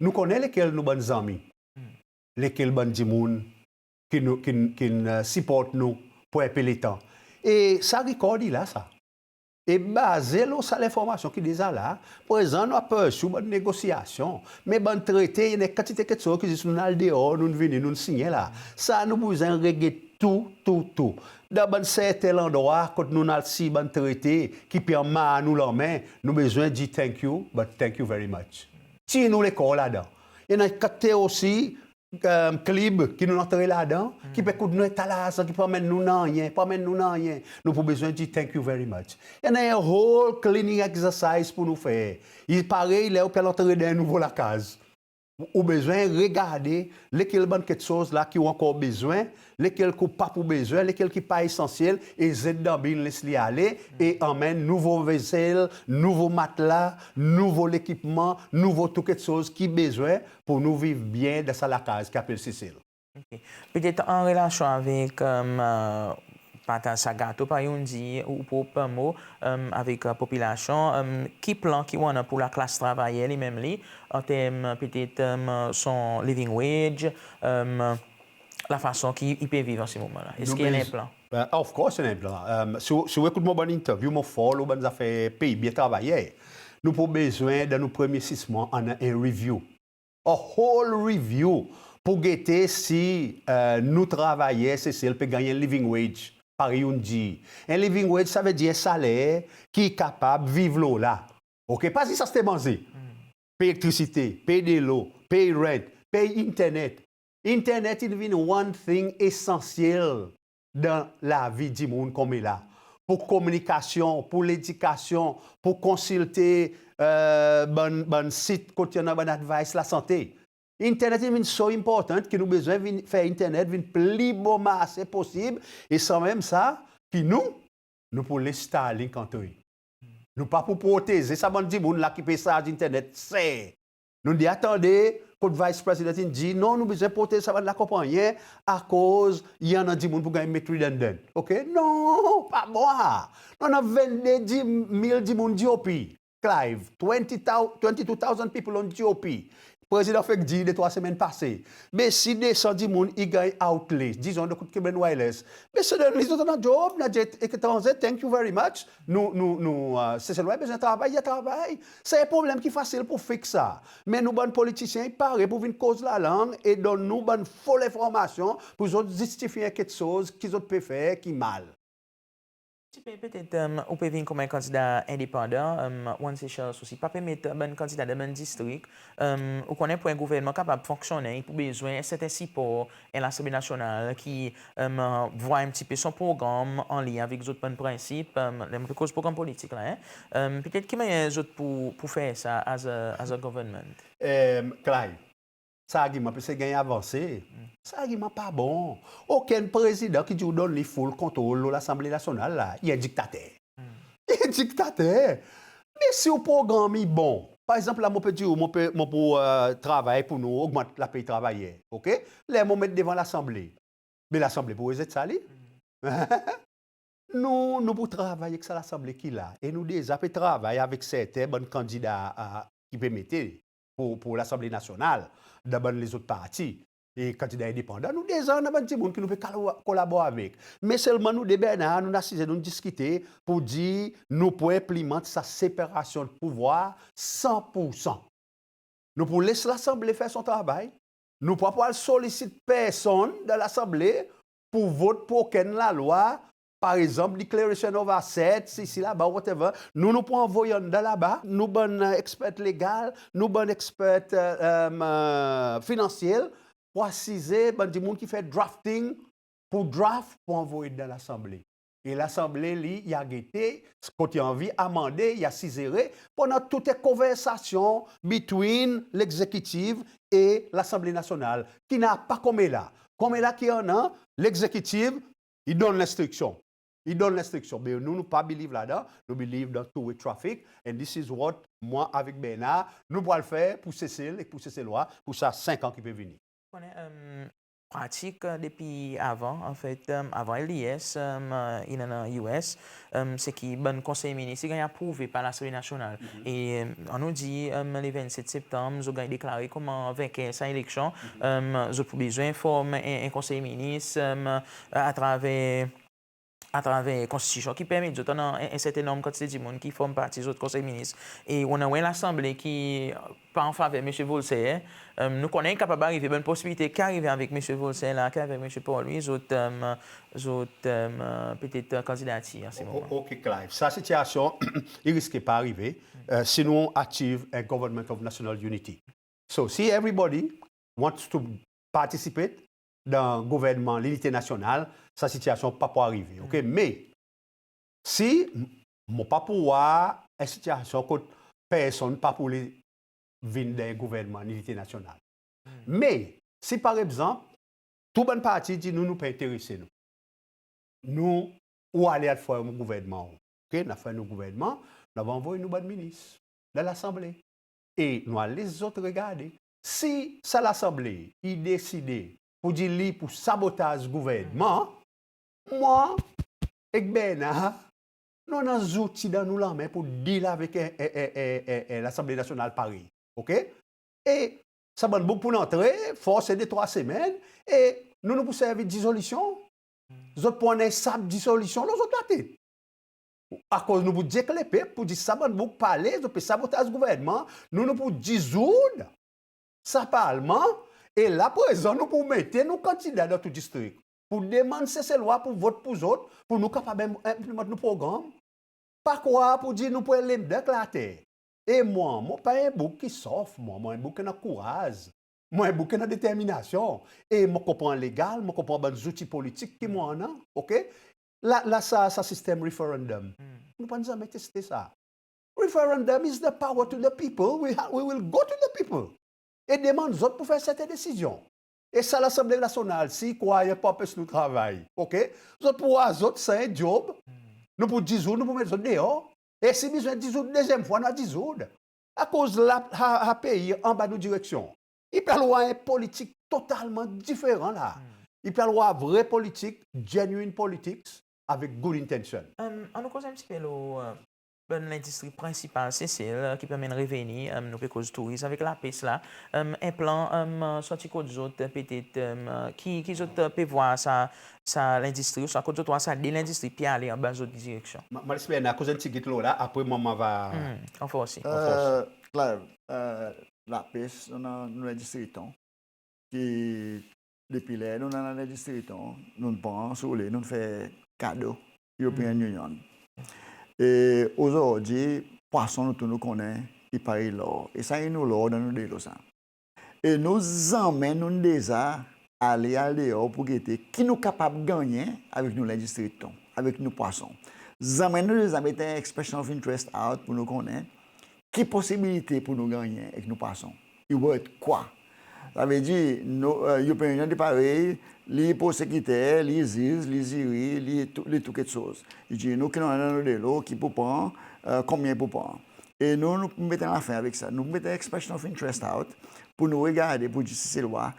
nou konnen lekel nou bann zanmi, lekel bann dimoun ki nou, ki, ki'n, e, siport nou pour en pe letan. E sa rikord i la sa. E baze lo sa lenformasyon ki deza la, prezan nou a pursue bann negosyasyon. Me bann trete, i annan en kantite keksoz ki zis nou'n al deor, nou'n vini, nou'n sinyen la. Sa nou bezwen reget tou, tou, tou. Dan bann serten landrwa, kot nou'n al siny bann trete ki pe anmar nou lanmen, nou bezwen dir thank you, but thank you very much. Tir nou lekor ladan. I annan en kantite osi, em, klib ki nou'n antre ladan, ki pe kout nou en ta larzan, ki pe anmenn nou nanryen, pa anmenn nou nanryen. Nou pou bezwen dir thank you very much. I annan en whole cleaning exercise pour nou fer. I parey ler ou pe al antre dan en nouvo lakaz. Ou bezwen regarde lekel bann keksoz la ki ou ankor bezwen, lekel ki ou pa pou bezwen, lekel ki pa esansyel, e zet dan bin, les li ale, e anmenn nouvo vezel, nouvo matla, nouvo lekipman, nouvo tou keksoz ki bezwen pour nou viv byen dan sa lakaz ki apel Sesel. Oke. Petet an relasyon avek, em, e, partaz sa gato, parey ou'n dir, ou prop mo, em, avek, e, popilasyon, em, ki plan ki ou annan pour laklas travayer li menm li, an term, petet, em, son living wage, em, lafason ki i pe viv an se moman la? Eski i annan en plan? Of course, i annan en plan. Em, si, si ou ekout mon bann interview, mon for lo bann zafer pey byen travayer. Nou pou bezwen, dan nou premye sis mwan, annan en review. A whole review pour gete si, e, nou travayer Sesel pe ganny en living wage, parey ou'n dir. En living wage, sa vedir en saler ki i kapab viv lo la. Oke, pa zis aste manze. Pey elektrisite, pey delo, pey rent, pey internet. Internet in vin one thing esansyel dan lavi dimoun konmela. Pour kominikasyon, pour ledikasyon, pour konsilte, e, bann, bann sit kot i annan bann advice lasante. Internet in vin so important ki nou bezwen vin, fer internet vin pli bon marse posib, e sanmenm sa, ki nou, nou pou les Starlink antre. Nou pa pou proteze sa bann dimoun la ki pe sarz internet ser. Nou deja tande kot Vice President in dir, non, nou bezwen protez sa bann lakonpannyen akoz i annan dimoun pou ganny met redundant. OK? Non, pa bon sa. Nou annan vennde mil dimoun D O P. Clive, twenty thou-, twenty-two thousand people on D O P. Prezidan fek dir detrwa semenn pase. Be si de san dimoun i ganny outlay, dizon, dan kout Cable and Wireless, be suddenly zot annan job, nou dir etranze, thank you very much. Nou, nou, nou, Seselwa i bezwen travay, i a travay. Sa en problenm ki fasil pou fiks sa. Me nou bann politisyen i pare pou vin koz lalang e donn nou bann fo lenformasyon pour zot zistifye keksoz ki zot pe fer ki mal. Ti pe petet ou pe vin konman en kandida endepandan, One Seychelles osi pa pe met bann kandida dan bann distrik. Ou konnen pour en gouvernman kapab fonksyonnen, i pou bezwen serten sipor en Lasanble Nasyonal ki vwar en pti pe son progranm anliny avek zot bann prensip. Ler mon pe koz progranm politik la, en. Petet ki mannyer zot pou, pou fer sa as a, as a government? Clive, sa argiman pe se ganny avanse. Sa argiman pa bon. Okenn prezidan ki dir ou donn li full kontrol lo Lasanble Nasyonal la, i en diktater. I en diktater. Me si ou progranm i bon, par egzanp la mon pe dir ou, mon pe, mon pou travay pour nou ogmant lapey travayer, OK? Ler mon met devan Lasanble, be Lasanble pou rezet sa li. Nou, nou pou travay ek sa Lasanble ki la. E nou deza pe travay avek serten bann kandida ki pe mete pour, pour Lasanble Nasyonal dan bann lezot parti. E kandida endepandan, nou deza annan bann dimoun ki nou pe kalo-, kolabor avek. Me selman nou de Bernard, nou'n asize, nou'n diskite pour dir nou pou enplimant sa separasyon pouvwar san pour san. Nou pou les Lasanble fer son travay. Nou pa pou al solisit personn dan Lasanble pour vot pour okenn lalwa, par egzanp, declaration of assets, isi laba, whatever. Nou, nou pou anvoy andan laba nou bann expert legal, nou bann expert finansyel, pou asize bann dimoun ki fer drafting, pou draft, pou anvoy dan Lasanble. E Lasanble li, i a gete, kot i anvi amande, i a sizere, pandan tou en konversasyon between legzekitiv e Lasanble Nasyonal, ki napa konmela. Konmela ki annan, legzekitiv i donn lenstriksyon. I donn lenstriksyon. Me nou, nou pa believe ladan, nou believe dan two-way traffic, and this is what mwan avek Bernard nou pou al fer pour Sesel e pour Seselwa pour sa senk an ki pe vini. Konnen pratik depi avan, anfet, avan LDS, in annan US, se ki bann konsey minis i ganny aprouve par Lasanble Nasyonal. E annou dir le vennset Septanm zot ganny deklare konman venker sa eleksyon. Zot pou bezwen form en, en konsey minis atraver atraver konstitisyon ki permet zot annan en, en serten nonm kantite dimoun ki form parti zot konsey minis. E ou annan en Lasanble ki pa an faver Msye Volcere. Nou konnen i kapab arive, bann posibilite ki arive avek Msye Volcere la, ki arive avek Msye Paul, wi, zot, zot petet kandidatir an se moman. OK, Clive. Sa sitiasyon i riske pa arive si nou achieve a government of national unity. So, si everybody wants to participate dan gouvernman linite nasyonal, sa sitiasyon pa pou arive, OK? Me si, mon pa pou war en sitiasyon kot personn pa pou le vin dan gouvernman linite nasyonal. Me si, par egzanp, tou bann parti dir nou, nou pa enterese nou. Nou, ou ale al form gouvernman ou. OK, nou a form nou gouvernman, nou ava anvoy nou bann minis dan Lasanble. E nou a les zot regarde. Si sa Lasanble i deside pour dir li pou sabotaz gouvernman, mwan ek Bernard, nou annan zouti dan nou lanmen pour deal avek en, en, en, en, en Lasanble Nasyonal parey. OK? E sa bann boug pou'n antre, forse de trwa semenn, e nou, nou pou servi dizolisyon. Zot pou annan en sab dizolisyon lo zot latet. Akoz nou pou dir ek lepep pour dir sa bann boug pa le, zot pe sabotaz gouvernman, nou, nou pou dizoud sa parlman, e la prezan nou pou met nou kandida dan tou distrik pour demann Seselwa pour vot pour zot, pour nou kapab enplimant nou progranm. Pa krwar pour dir nou pou en lemdek later. E mwan, mon pa en boug ki sof, mwan, mon en boug ki annan kouraz. Mon en boug ki annan determinasyon. E mon konpran legal, mon konpran bann zouti politik ki mon annan, OK? La, la sa, sa sistenm referendum, nou pa'n zanmen teste sa. Referendum is the power to the people. We ha-, we will go to the people. e demann zot pour fer serten desizyon. E sa Lasanble Nasyonal, si i krwar i en purpose nou travay, oke? Zot pour war zot san en dyob, nou pour dizoud, nou pour met zot deor. E si bezwen dizoud dezyenm fwa, nou a dizoud. Akoz la, sa, sa pei anba nou direksyon. I pe al war en politik totalman diferan la. I pe al war vre politik, genuine politics, avek good intention. Annou koz en pti pe lo bann lendistri prensipal Sesel ki pe anmenn reveni, nou pe koz tourizm avek lapes la. En plan sorti kot zot, petet ki, ki zot pe vwar sa, sa lendistri, ouswa kot zot war sa de lendistri pe ale anba zot direksyon? Mwan, mwan, Bernard, koz en pti git lo la, apre mwan, mwan va... Anforsi. Clive, lapes, nou annan nou lendistri ton, ki depi ler nou annan lendistri ton, nou'n pran, si ou le, nou'n fer kado European Union. E ozordi, pwason nou tou nou konnen i parey lor. E sa i nou lor dan nou delo sa. E nou zanmen nou'n deza ale, al deor pour gete ki nou kapab gannyen avek nou lendistri ton, avek nou pwason. Zanmen nou deza met en expression of interest out pour nou konnen ki posibilite pour nou gannyen ek nou pwason. I worth kwa? Savedir, nou, European Union i parey, li prosekiter, li ziz, li ziri, li tou, li tou keksoz. I dir nou ki nou annan dan nou delo, ki pour pran, konbyen pour pran. E nou, nou met en lafen avek sa. Nou met en expression of interest out pour nou regarde, pour dir Seselwa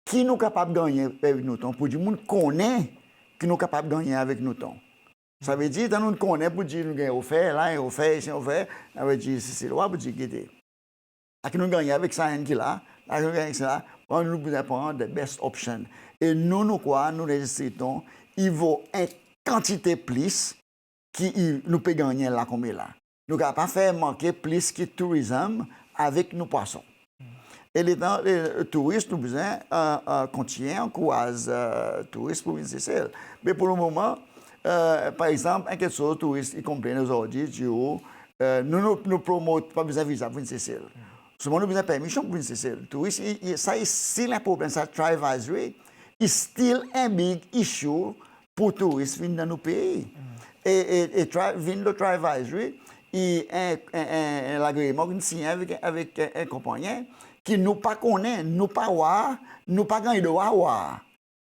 ki nou kapab gannyen avek nou ton, pour dimoun konnen ki nou kapab gannyen avek nou ton. Savedir, tan nou konnen pour dir nou ganny ofer, la en ofer, isi en ofer, savedir Seselwa pour dir gete, sa ki nou gannyen avek sa enn ki la, sa ki nou gannyen avek sa la, bon, nou bezwen pran the best option. E nou, nou krwar nou lendistri ton i vo en kantite plis ki i, nou pe gannyen la konmela. Nou kapab pa fer manke plis ki tourizm avek nou pwason. E letan touris, nou bezwen kontinyen ankouraz touris pour vin Sesel. Me pour le moman, par egzanp, en keksoz touris i konplenn ozordi, dir ou, nou, nou, nou promote, pa bezwen viza pour vin Sesel. Selman nou bezwen permisyon pour vin Sesel. Touris, i, i, sa i still en problenm, sa trivazory i still en big issue pour touris vin dan nou pei. E, e, e tri-, vin lo trivazory, i en, en, en, en lagreman ki'n sinyen avek, avek en, en konpannyen ki nou pa konnen, nou pa war, nou pa ganny drwa war.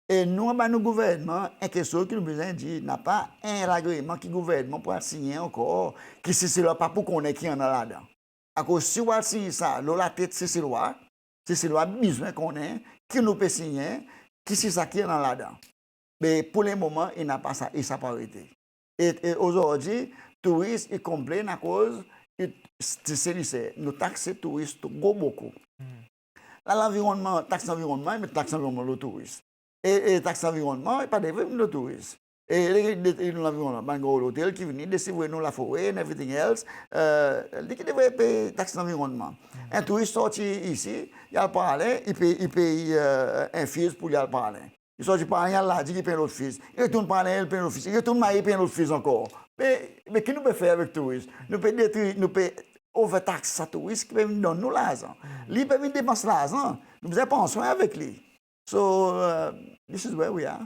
E nou anba nou gouvernman, en keksoz ki nou bezwen dir, napa en lagreman ki gouvernman pour al sinyen ankor, ki Seselwa pa pour konnen ki annan ladan. Akoz si ou al sinyen sa lo latet Seselwa, Seselwa bezwen konnen ki nou pe sinyen, ki se sa ki annan ladan. Me pour le moman, i napa sa, i sa pa arete. E, e ozordi, touris i konplenn akoz i, Sesel i ser, nou takse touris tro bokou. La, lanvironnman, taks lanvironnman, i met taks lanvironnman lo touris. E, e taks lanvironnman, i pa devret vin lo touris. E, e, e, e lanvironnman, bann gro lotel ki vini, desevre nou lafore and everything else, e, li ki devret pey taks lanvironnman. En touris sorti isi, i al Praslin, i pey, i pey, e, en fees pour li al Praslin. I sorti Praslin, i al La Digue, i pey en lot fees. I retourn Praslin, i pey en lot fees. I retourn Mahé, i pey en lot fees ankor. Me, me ki nou pe fer avek touris? Nou pe detri, nou pe overtax sa touris ki pe vin donn nou larzan. Li pe vin depans larzan. Nou bezwen pran swen avek li. So, e, this is where we are.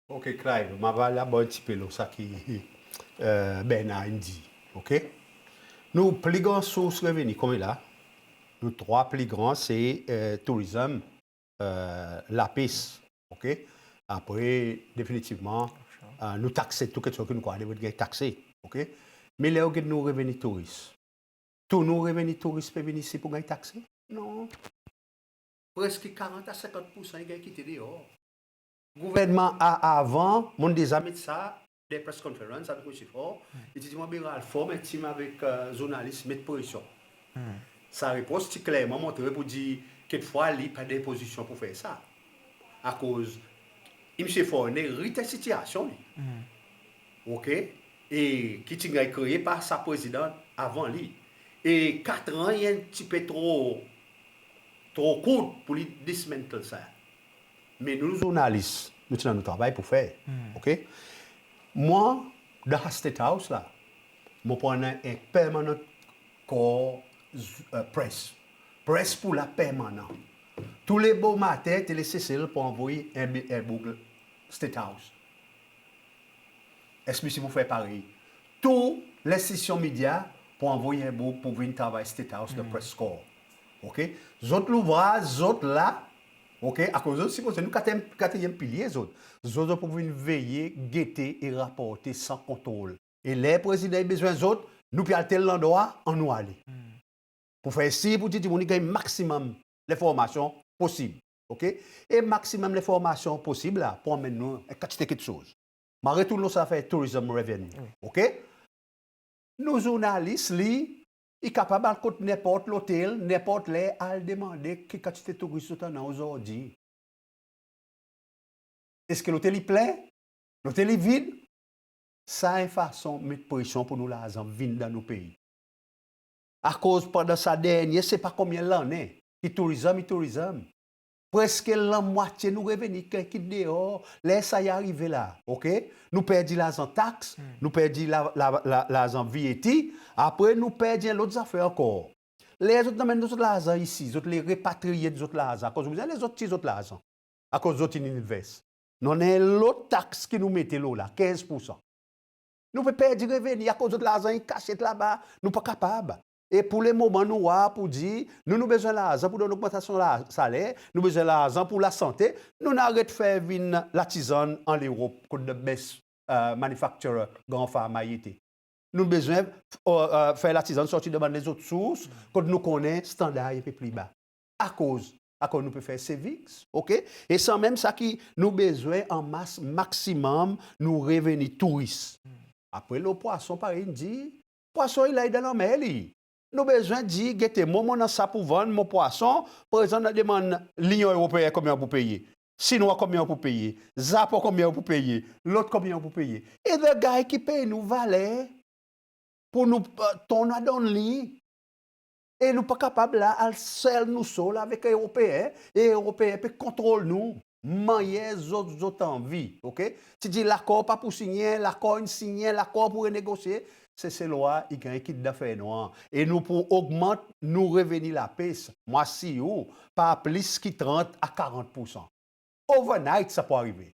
Oke, Clive, mon ava elabor en pti pe lo sa ki, e, Bernard in dir, oke? Nou pli gran sours reveni konmela, nou trwa pli gran se, e, tourizm, e, lapes, oke? Apre, definitivman, e, nou takse tou keksoz ki nou krwar devret ganny takse, oke? Me ler ou get nou reveni touris, tou nou reveni touris pe vin isi pour ganny takse? Non. Preski karant a senkant poursan i ganny kite deor. Gouvernman a, avan, mon'n deza met sa dan press conference avek Msye Faure, i ti dir mwan, be, al form en tim avek, e, zournalis, met presyon. Sa repons ti klerman montre pour dir kekfwa li pa dan pozisyon pour fer sa. Akoz Msye Faure in erit en sitiasyon li. Oke? E ki ti'n ganny kree par sa prezidan avan li. E kat an i en pti pe tro, tro kourt pour li dismantle sa. Me nou, nou zournalis, nou ti annan nou travay pour fer. Oke? Mwan, dan sa State House la, mon pou annan en permanent corps, e, press. Press pou la permanan. Tou le bomaten, Télé Sesel pou anvoy en, en boug State House. SBC pou fer parey. Tou lenstitisyon medya pou anvoy en boug pour vin travay State House dan press corps. OK? Zot louvraz, zot la, OK? Akoz zot sipoze nou katryenm, katryenm pilye zot. Zot, zot pou vin veye, gete e raporte san kontrol. E ler Prezidan i bezwen zot, nou pe al tel landrwa, annou ale. Pou fer sir pour dir dimoun i ganny maksimonm lenformasyon posib. OK? E maksimonm lenformasyon posib la pou anmenn nou en kantite keksoz. Mon a retourn lo sa zafer tourism revenue. OK? Nou zournalis, li, i kapab al kot nenport lotel, nenport ler, al demande ki kantite touris zot annan ozordi. Eski lotel i plen? Lotel i vid? Sa en fason met presyon pour nou larzan vin dan nou pei. Akoz pandan sa dernyen, se pa konbyen lannen, ki tourism i tourism. Preski lanmwatye nou reveni kit deor, ler sa i arive la, OK? Nou perdi larzan taks, nou perdi la, la, la, larzan VAT, apre nou perdi en lot zafer ankor. Ler zot anmenn zot larzan isi, zot le repatriye zot larzan, akoz ou bezwen les zot tir zot larzan. Akoz zot in invest. Nou annan en lot taks ki nou mete lo la, kenz poursan. Nou pe perdi reveni akoz zot larzan i kasyet laba, nou pa kapab. E pour lemoman nou war pour dir, nou, nou bezwen larzan pour donn ogmantasyon la, saler, nou bezwen larzan pour lasante, nou'n aret fer vin latizann an Lerop, kot the best, e, manufacturer, gran farma i ete. Nou bezwen, e, e, fer latizann sorti dan bann lezot sours, kot nou konnen standar i en pe pli ba. Akoz, akoz nou pe fer savings, OK? E sanmenm sa ki nou bezwen anmas maksimonm nou reveni touris. Apre lo pwason, parey in dir, pwason i la, i dan lanmer li. Nou bezwen dir, gete, mwan mon annan sa pour vann, mon pwason, prezan nou a demann Linyon Eropeen konbyen ou pou peye. Sinwa konbyen ou pou peye, Zapon konbyen ou pou peye, lot konbyen ou pou peye. E the guy ki pey nou valer pour nou, e, tonn, nou a donn li. E nou pa kapab la al sell nou soul avek Eropeen, e Eropeen pe kontrol nou mannyer zot, zot anvi, OK? Ti dir lakor pa pou sinyen, lakor in sinyen, lakor pou renegosye, Seselwa i ganny kit dan fernwar. E nou pou ogmant nou reveni lapes, mon a sir ou, par plis ki trant a karant poursan. Overnight sa pou arive.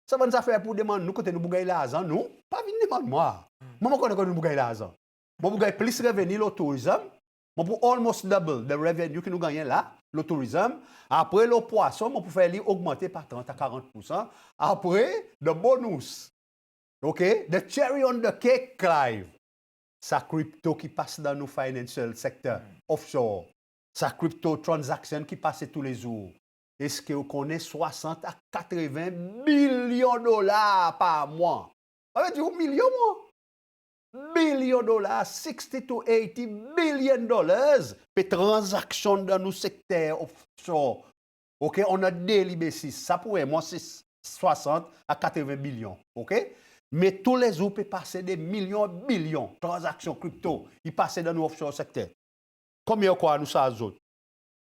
Sa bann zafer pour demann nou kote nou pou ganny larzan, nou, pa vin demann mwan. Mwan, mon konnen kote nou pou ganny larzan. Mon pou ganny plis reveni lo tourism, mon pou almost double the revenue ki nou gannyen la lo tourism. Apre lo pwason, mon pou fer li ogmante par trant a karant poursan. Apre, the bonus, OK, the cherry on the cake, Clive, sa crypto ki pase dan nou financial sector, offshore, sa crypto transaction ki pase toulezour. Eski ou konnen swasant a katreven bilyon dolar par mwan? Sa vedir ou milyon mwan. Bilyon dolar, sixty to eighty billion dollars pe tranzaksyon dan nou sekter offshore. OK, on a daily basis. Sa pou en mwan se swasant a katreven bilyon. OK? Me toulezour pe pase de milyon an bilyon tranzaksyon crypto i pase dan nou offshore sector. Konbyen ou krwar nou sarz zot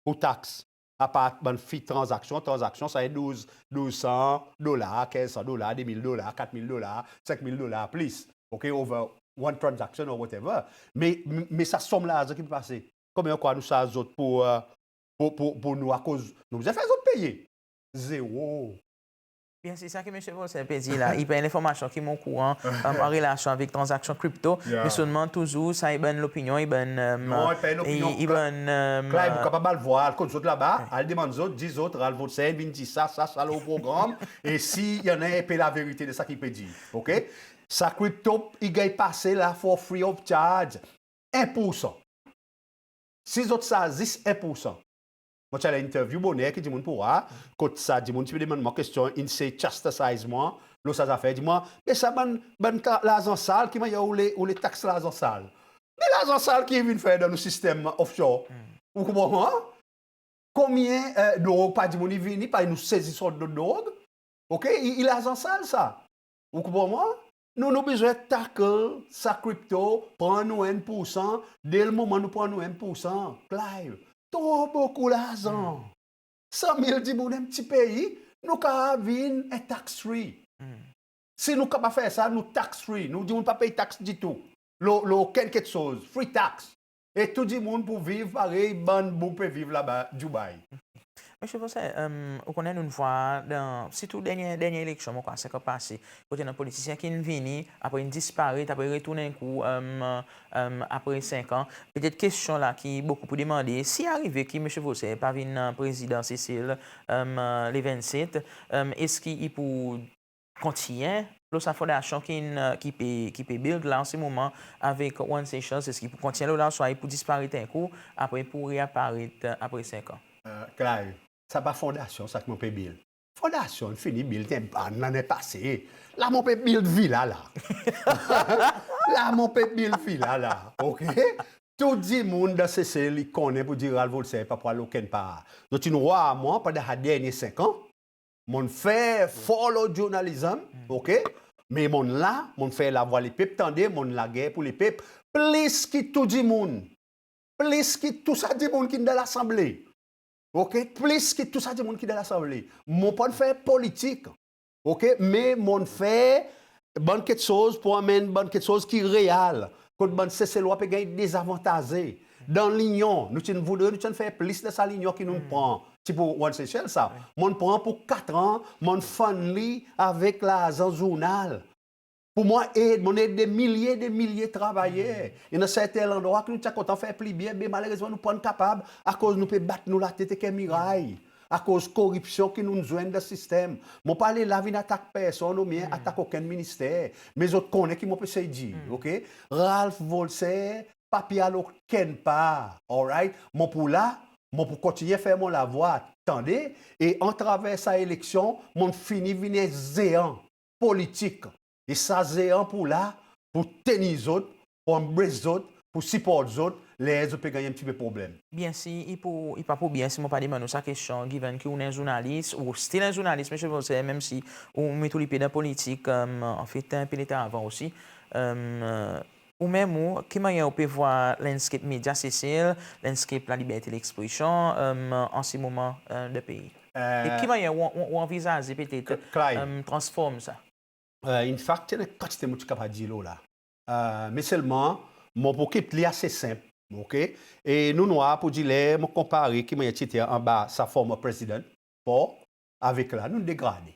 pour taks? Apar bann fee tranzaksyon, tranzaksyon sa i douz, douz san dolar, kenz san dolar, de mil dolar, kat mil dolar, senk mil dolar plis. OK, over one transaction or whatever. Me, me sa sonm larzan ki pe pase. Konbyen ou krwar nou sarz zot pour, e, pour, pour, pour nou, akoz nou bezwen fer zot peye? Zero. Byensir, sa ki Msye Volcere pe dir la, i pa en lenformasyon ki mon okouran, e, an relasyon avek tranzaksyon crypto. Me selman touzour sa i bann lopinyon, i bann, e, non, i pa en lopinyon, i, i bann, e, Clive, ou kapab al vwar, al kot zot laba, al demann zot, dir zot, Ralph Volcere in vin dir sa, sa, sa lo progranm, e si i annan en pe laverite dan sa ki i pe dir. OK? Sa crypto i ganny pase la for free of charge. En poursan. Si zot sarz zis en poursan. Mon ti al interview boner ki dimoun pou war, kot sa dimoun ti pe demann mwan kestyon, in sey chastise mwan lo sa zafer, dir mwan, me sa bann, bann ka-, larzan sal, ki mannyer ou le, ou le taks larzan sal? Me larzan sal ki i vin fer dan nou sistenm offshore. Ou konpran mwan? Konbyen, e, drog pa dimoun i vini, pa nou sezi sort drog? OK, i, i larzan sal sa. Ou konpran mwan? Nou, nou bezwen tackle sa crypto, pran nou en poursan, de lemoman nou pran nou en poursan, Clive, tro bokou larzan. San mil dimoun, en pti pei, nou kapab vin en tax free. Si nou kapab fer sa, nou tax free. Nou dimoun pa pey taks ditou. Lo, lo okenn keksoz, free tax. E tou dimoun pou viv parey bann boug pe viv laba Dubai. Msye Volcere, ou konnen nou'n vwar dan, sirtou dernyen, dernyen eleksyon, mon krwar senk an pase, kot annan politisyen ki'n vini, apre in disparet, apre retournen ankor, apre senk an. Petet kestyon la ki bokou pou demande, si arive ki Msye Volcere pa vin Prezidan Sesel le vennset, eski i pou kontinyen lo sa fondasyon ki, ki pe, ki pe build la an se moman avek One Seychelles, eski i pou kontinyen lo la, ouswa i pou disparet ankor, apre pou reaparet apre senk an? Clive, sa pa fondasyon sa ki mon pe build. Fondasyon in fini build lannen pase. La mon pe build villa la. La mon pe build villa la, ok? Tou dimoun dan Sesel i konnen pour dir Ralph Volcere pa pou al okenn par. Zot in war mwan pandan sa dernyen senk an. Mon'n fer follow journalism, ok? Me mon'n la, mon'n fer lavwa lepep tande, mon'n lager pour lepep. Plis ki tou dimoun. Plis ki tou sa dimoun ki'n dan Lasanble. Ok? Plis ki tou sa dimoun ki dan Lasanble. Mon pa'n fer politik. Ok? Me mon'n fer bann keksoz pour anmenn bann keksoz ki real. Kot bann Seselwa pe ganny dezavantaze. Dan linyon, nou ti'n voudre, nou ti'n fer plis dan sa linyon ki nou'n pran. Ti pour One Seychelles sa. Mon'n pran pour kat an, mon'n fann li avek larzan zournal. Pour mwan ed, mon'n ed de milye, de milye travayer. I annan serten landrwa ki nou ti a kontan fer pli byen, me malerezman nou pa'n kapab akoz nou pe bat nou latet ek en miray. Akoz koripsyon ki nou'n zwenn dan sistenm. Mon pa le la vin atak personn oubyen atak okenn minister. Me zot konnen ki mon pe sey dir, ok? Ralph Volcere pa pe al okenn par, alright? Mon pou la, mon pou kontinyen fer mon lavwa tande, e atraver sa eleksyon, mon'n fini vin en zean politik. E sa zean pou la, pou tenir zot, pou anbres zot, pou siport zot, ler zot pe ganny en pti pe problenm. Byensir, i pou, i pa pou byen si mon pa demann ou sa kestyon, given ki ou en zournalis, ou still en zournalis, Msye Volcere, menm si ou met ou lipe dan politik, anfet, en pe leta avan osi. Ou menm ou, ki mannyer ou pe vwar landscape medya Sesel, landscape laliberte lekspresyon, an se moman dan pei? E ki mannyer ou, ou, ou anvizaze petet, Clive, transform sa? In fact, i annan kantite mon ti kapab dir lo la. Me selman, mon pou kit li ase senp, ok? E nou'n war pour dir ler mon konpare ki mannyer ti ete anba sa former president, Faure, avek la, nou'n degrade.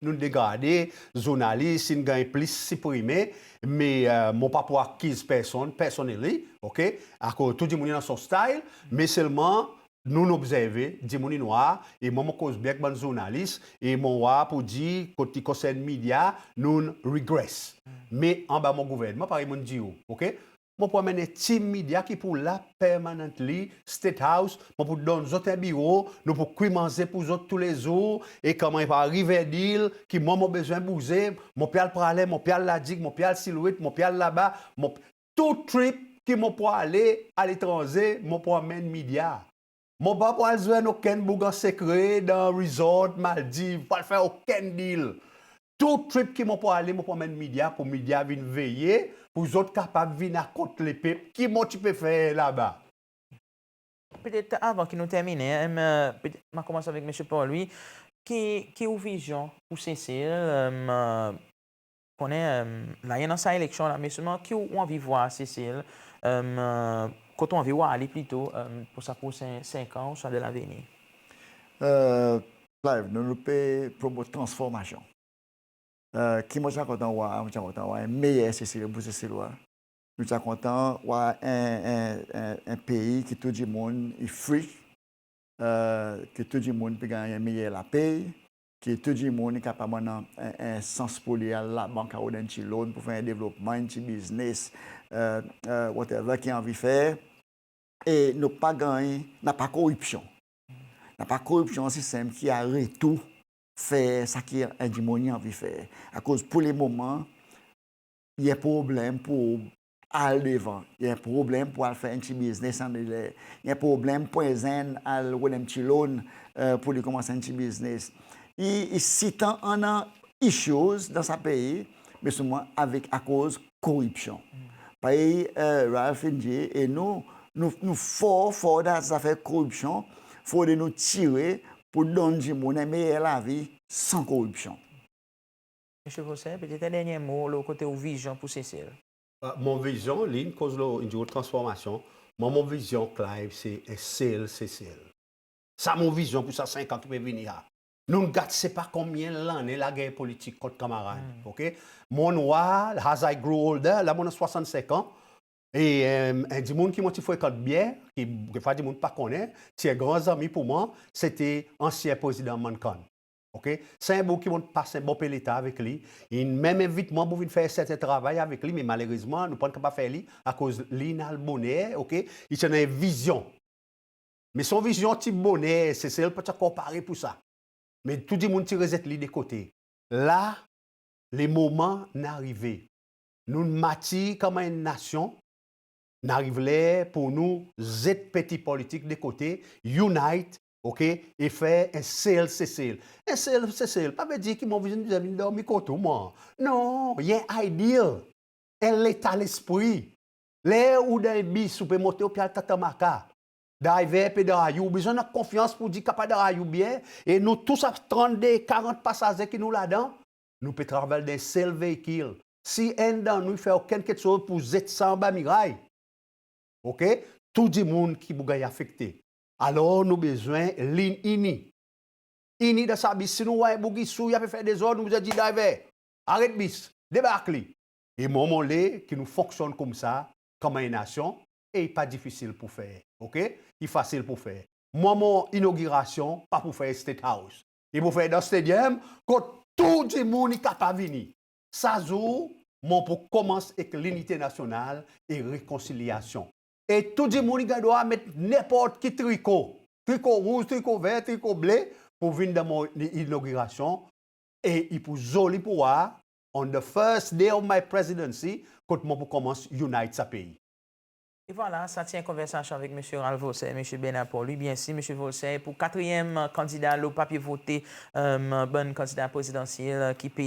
Nou'n degrade, zournalis in ganny plis siprime, me mon pa pou akiz personn, personally, ok? Akoz tou dimoun i annan son style, me selman, nou'n obzerve, dimoun in war, e mwan mon koz byen ek bann zournalis, e mon war pour dir, kot i konsern medya, nou'n regress. Me anba mon gouvernman, parey mon'n dir ou, ok? Mon pou anmenn en team medya ki pou la permanently, State House, mon pou donn zot en biro, nou pou kwi manze pour zot toulezour, e konman i pou ariv en deal, ki mwan mon bezwen bouze, mon pe al Praslin, mon pe al La Digue, mon pe al Silhouette, mon pe al laba, mon, tou trip ki mon pou ale aletranze, mon pou anmenn medya. Mon pa pou al zwenn okenn boug an sekre dan resort Maldives, pa al fer okenn deal. Tou trip ki mon pou ale, mon pou anmenn medya, pour medya vin veye, pour zot kapab vin rakont lepep ki mon ti pe fer laba. Petet avan ki nou terminen, petet mon a konmans avek Msye Paul, wi. Ki, ki ou vizyon pour Sesel, konnen, la i annan sa eleksyon la, me selman ki ou anvi vwar Sesel, kot ou anvi vwar li plito, pour sa prosen senk an ouswa dan lavenir? Clive, nou, nou pe promot transformasyon. Ki mon ti a kontan vwar, mon ti a kontan vwar en meyer Sesel pour Seselwa. Nou ti a kontan vwar en, en, en, en pei ki tou dimoun i free, ki tou dimoun pe ganny en meyer lapey, ki tou dimoun i kapab annan en, en sans pour li al labank, al rod en pti loan pour fer en devlopman, en pti biznes, whatever ki anvi fer. E nou pa ganny, napa koripsyon. Napa koripsyon, sistenm ki a retou fer sa ki en dimoun i anvi fer. Akoz pour lemoman, i en problenm pour al devan, i en problenm pour al fer en pti biznes andeler, i en problenm pour en zenn al rod en pti loan pour li konmans en pti biznes. I, i sitan annan issues dan sa pei, me selman avek, akoz koripsyon. Parey Ralph in dir, e nou, nou, nou for, for dan zafer koripsyon, fodre nou tire pour donn dimoun en meyer lavi san koripsyon. Msye Volcere, petet en dernyen mo lo kote ou vizyon pour Sesel. Mon vizyon, li in koz lo, in dir ou transformasyon. Mwan, mon vizyon, Clive, se en sel Sesel. Sa mon vizyon pour sa senk an ki pe vini a. Nou'n gat sepa konbyen lannen lager politik kont kanmarad, oke? Mon'n war, as I grew older, la mon annan swasann senk an, e, e, en dimoun ki mon ti frekant byen, ki, ki dimoun pa konnen, ti en gran zanmi pour mwan, se ti ansyen Prezidan Mancham. Oke? Se en boug ki mon'n pas en bon pe letan avek li. In menm envit mwan pour vin fer serten travay avek li, me malerezman, nou pa'n kapab fer li, akoz li in al boner, oke? I ti annan en vizyon. Me son vizyon ti boner, Sesel pa ti ankor pare pour sa. Me tou dimoun ti rezet li de kote. La, le moman in arive. Nou'n matir konman en nasyon, in ariv ler pour nou zet peti politik de kote, unite, oke, e fer en sel Sesel. En sel Sesel, pa vedir ki mon vin, vin dormi kot ou mwan. Non, i en ideal, en leta lespri. Ler ou dan en bis, ou pe monte, ou pe al Takamaka, drayver pe dray ou, ou bezwen annan konfyans pour dir i kapab dray ou byen, e nou tou sa trannde, karant pasaze ki nou ladan, nou pe travay dan en sel veikil. Si enn dan nou i fer okenn keksoz pour zet sa anba miray, oke, tou dimoun ki pou ganny afekte. Alor nou bezwen lin, ini. Ini dan sa bis. Si nou war en boug i sou, i pe fer dezord, nou bezwen dir drayver, aret bis, debark li. E mwan mon le ki nou fonksyonn koumsa, konman en nasyon, e i pa difisil pour fer, oke? I fasil pour fer. Mwan mon inogirasyon pa pou fer State House. I pou fer dan stadium, kot tou dimoun i kapab vini. Sa zour, mon pou konmans ek linite nasyonal e rekonsilyasyon. E tou dimoun i ganny drwa met nenport ki triko. Triko rouz, triko ver, triko ble, pour vin dan mon inogirasyon. E i pou zoli pour war, on the first day of my presidency, kot mon pou konmans unite sa pei. E vwala, sa ti en konversasyon avek Msye Ralph Volcere, Msye Bernard Paul. Wi, byensir, Msye Volcere, pour katriyenm kandida lo papye vote, e, bann kandida prezidansyel ki pe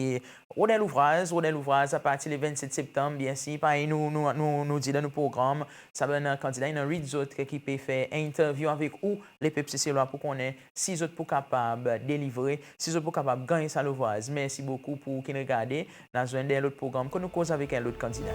rod en louvraz, rod en louvraz apartir le vennset Septanm, byensir, parey nou, nou, nou, nou dir dan nou progranm, sa bann kandida, i annan uit zot ki pe fer en interview avek ou, lepep Seselwa, pour konnen si zot pou kapab delivre, si zot pou kapab ganny sa louvraz. Mersi bokou pour ki'n regarde. Nou a zwenn dan en lot progranm kot nou koz avek en lot kandida.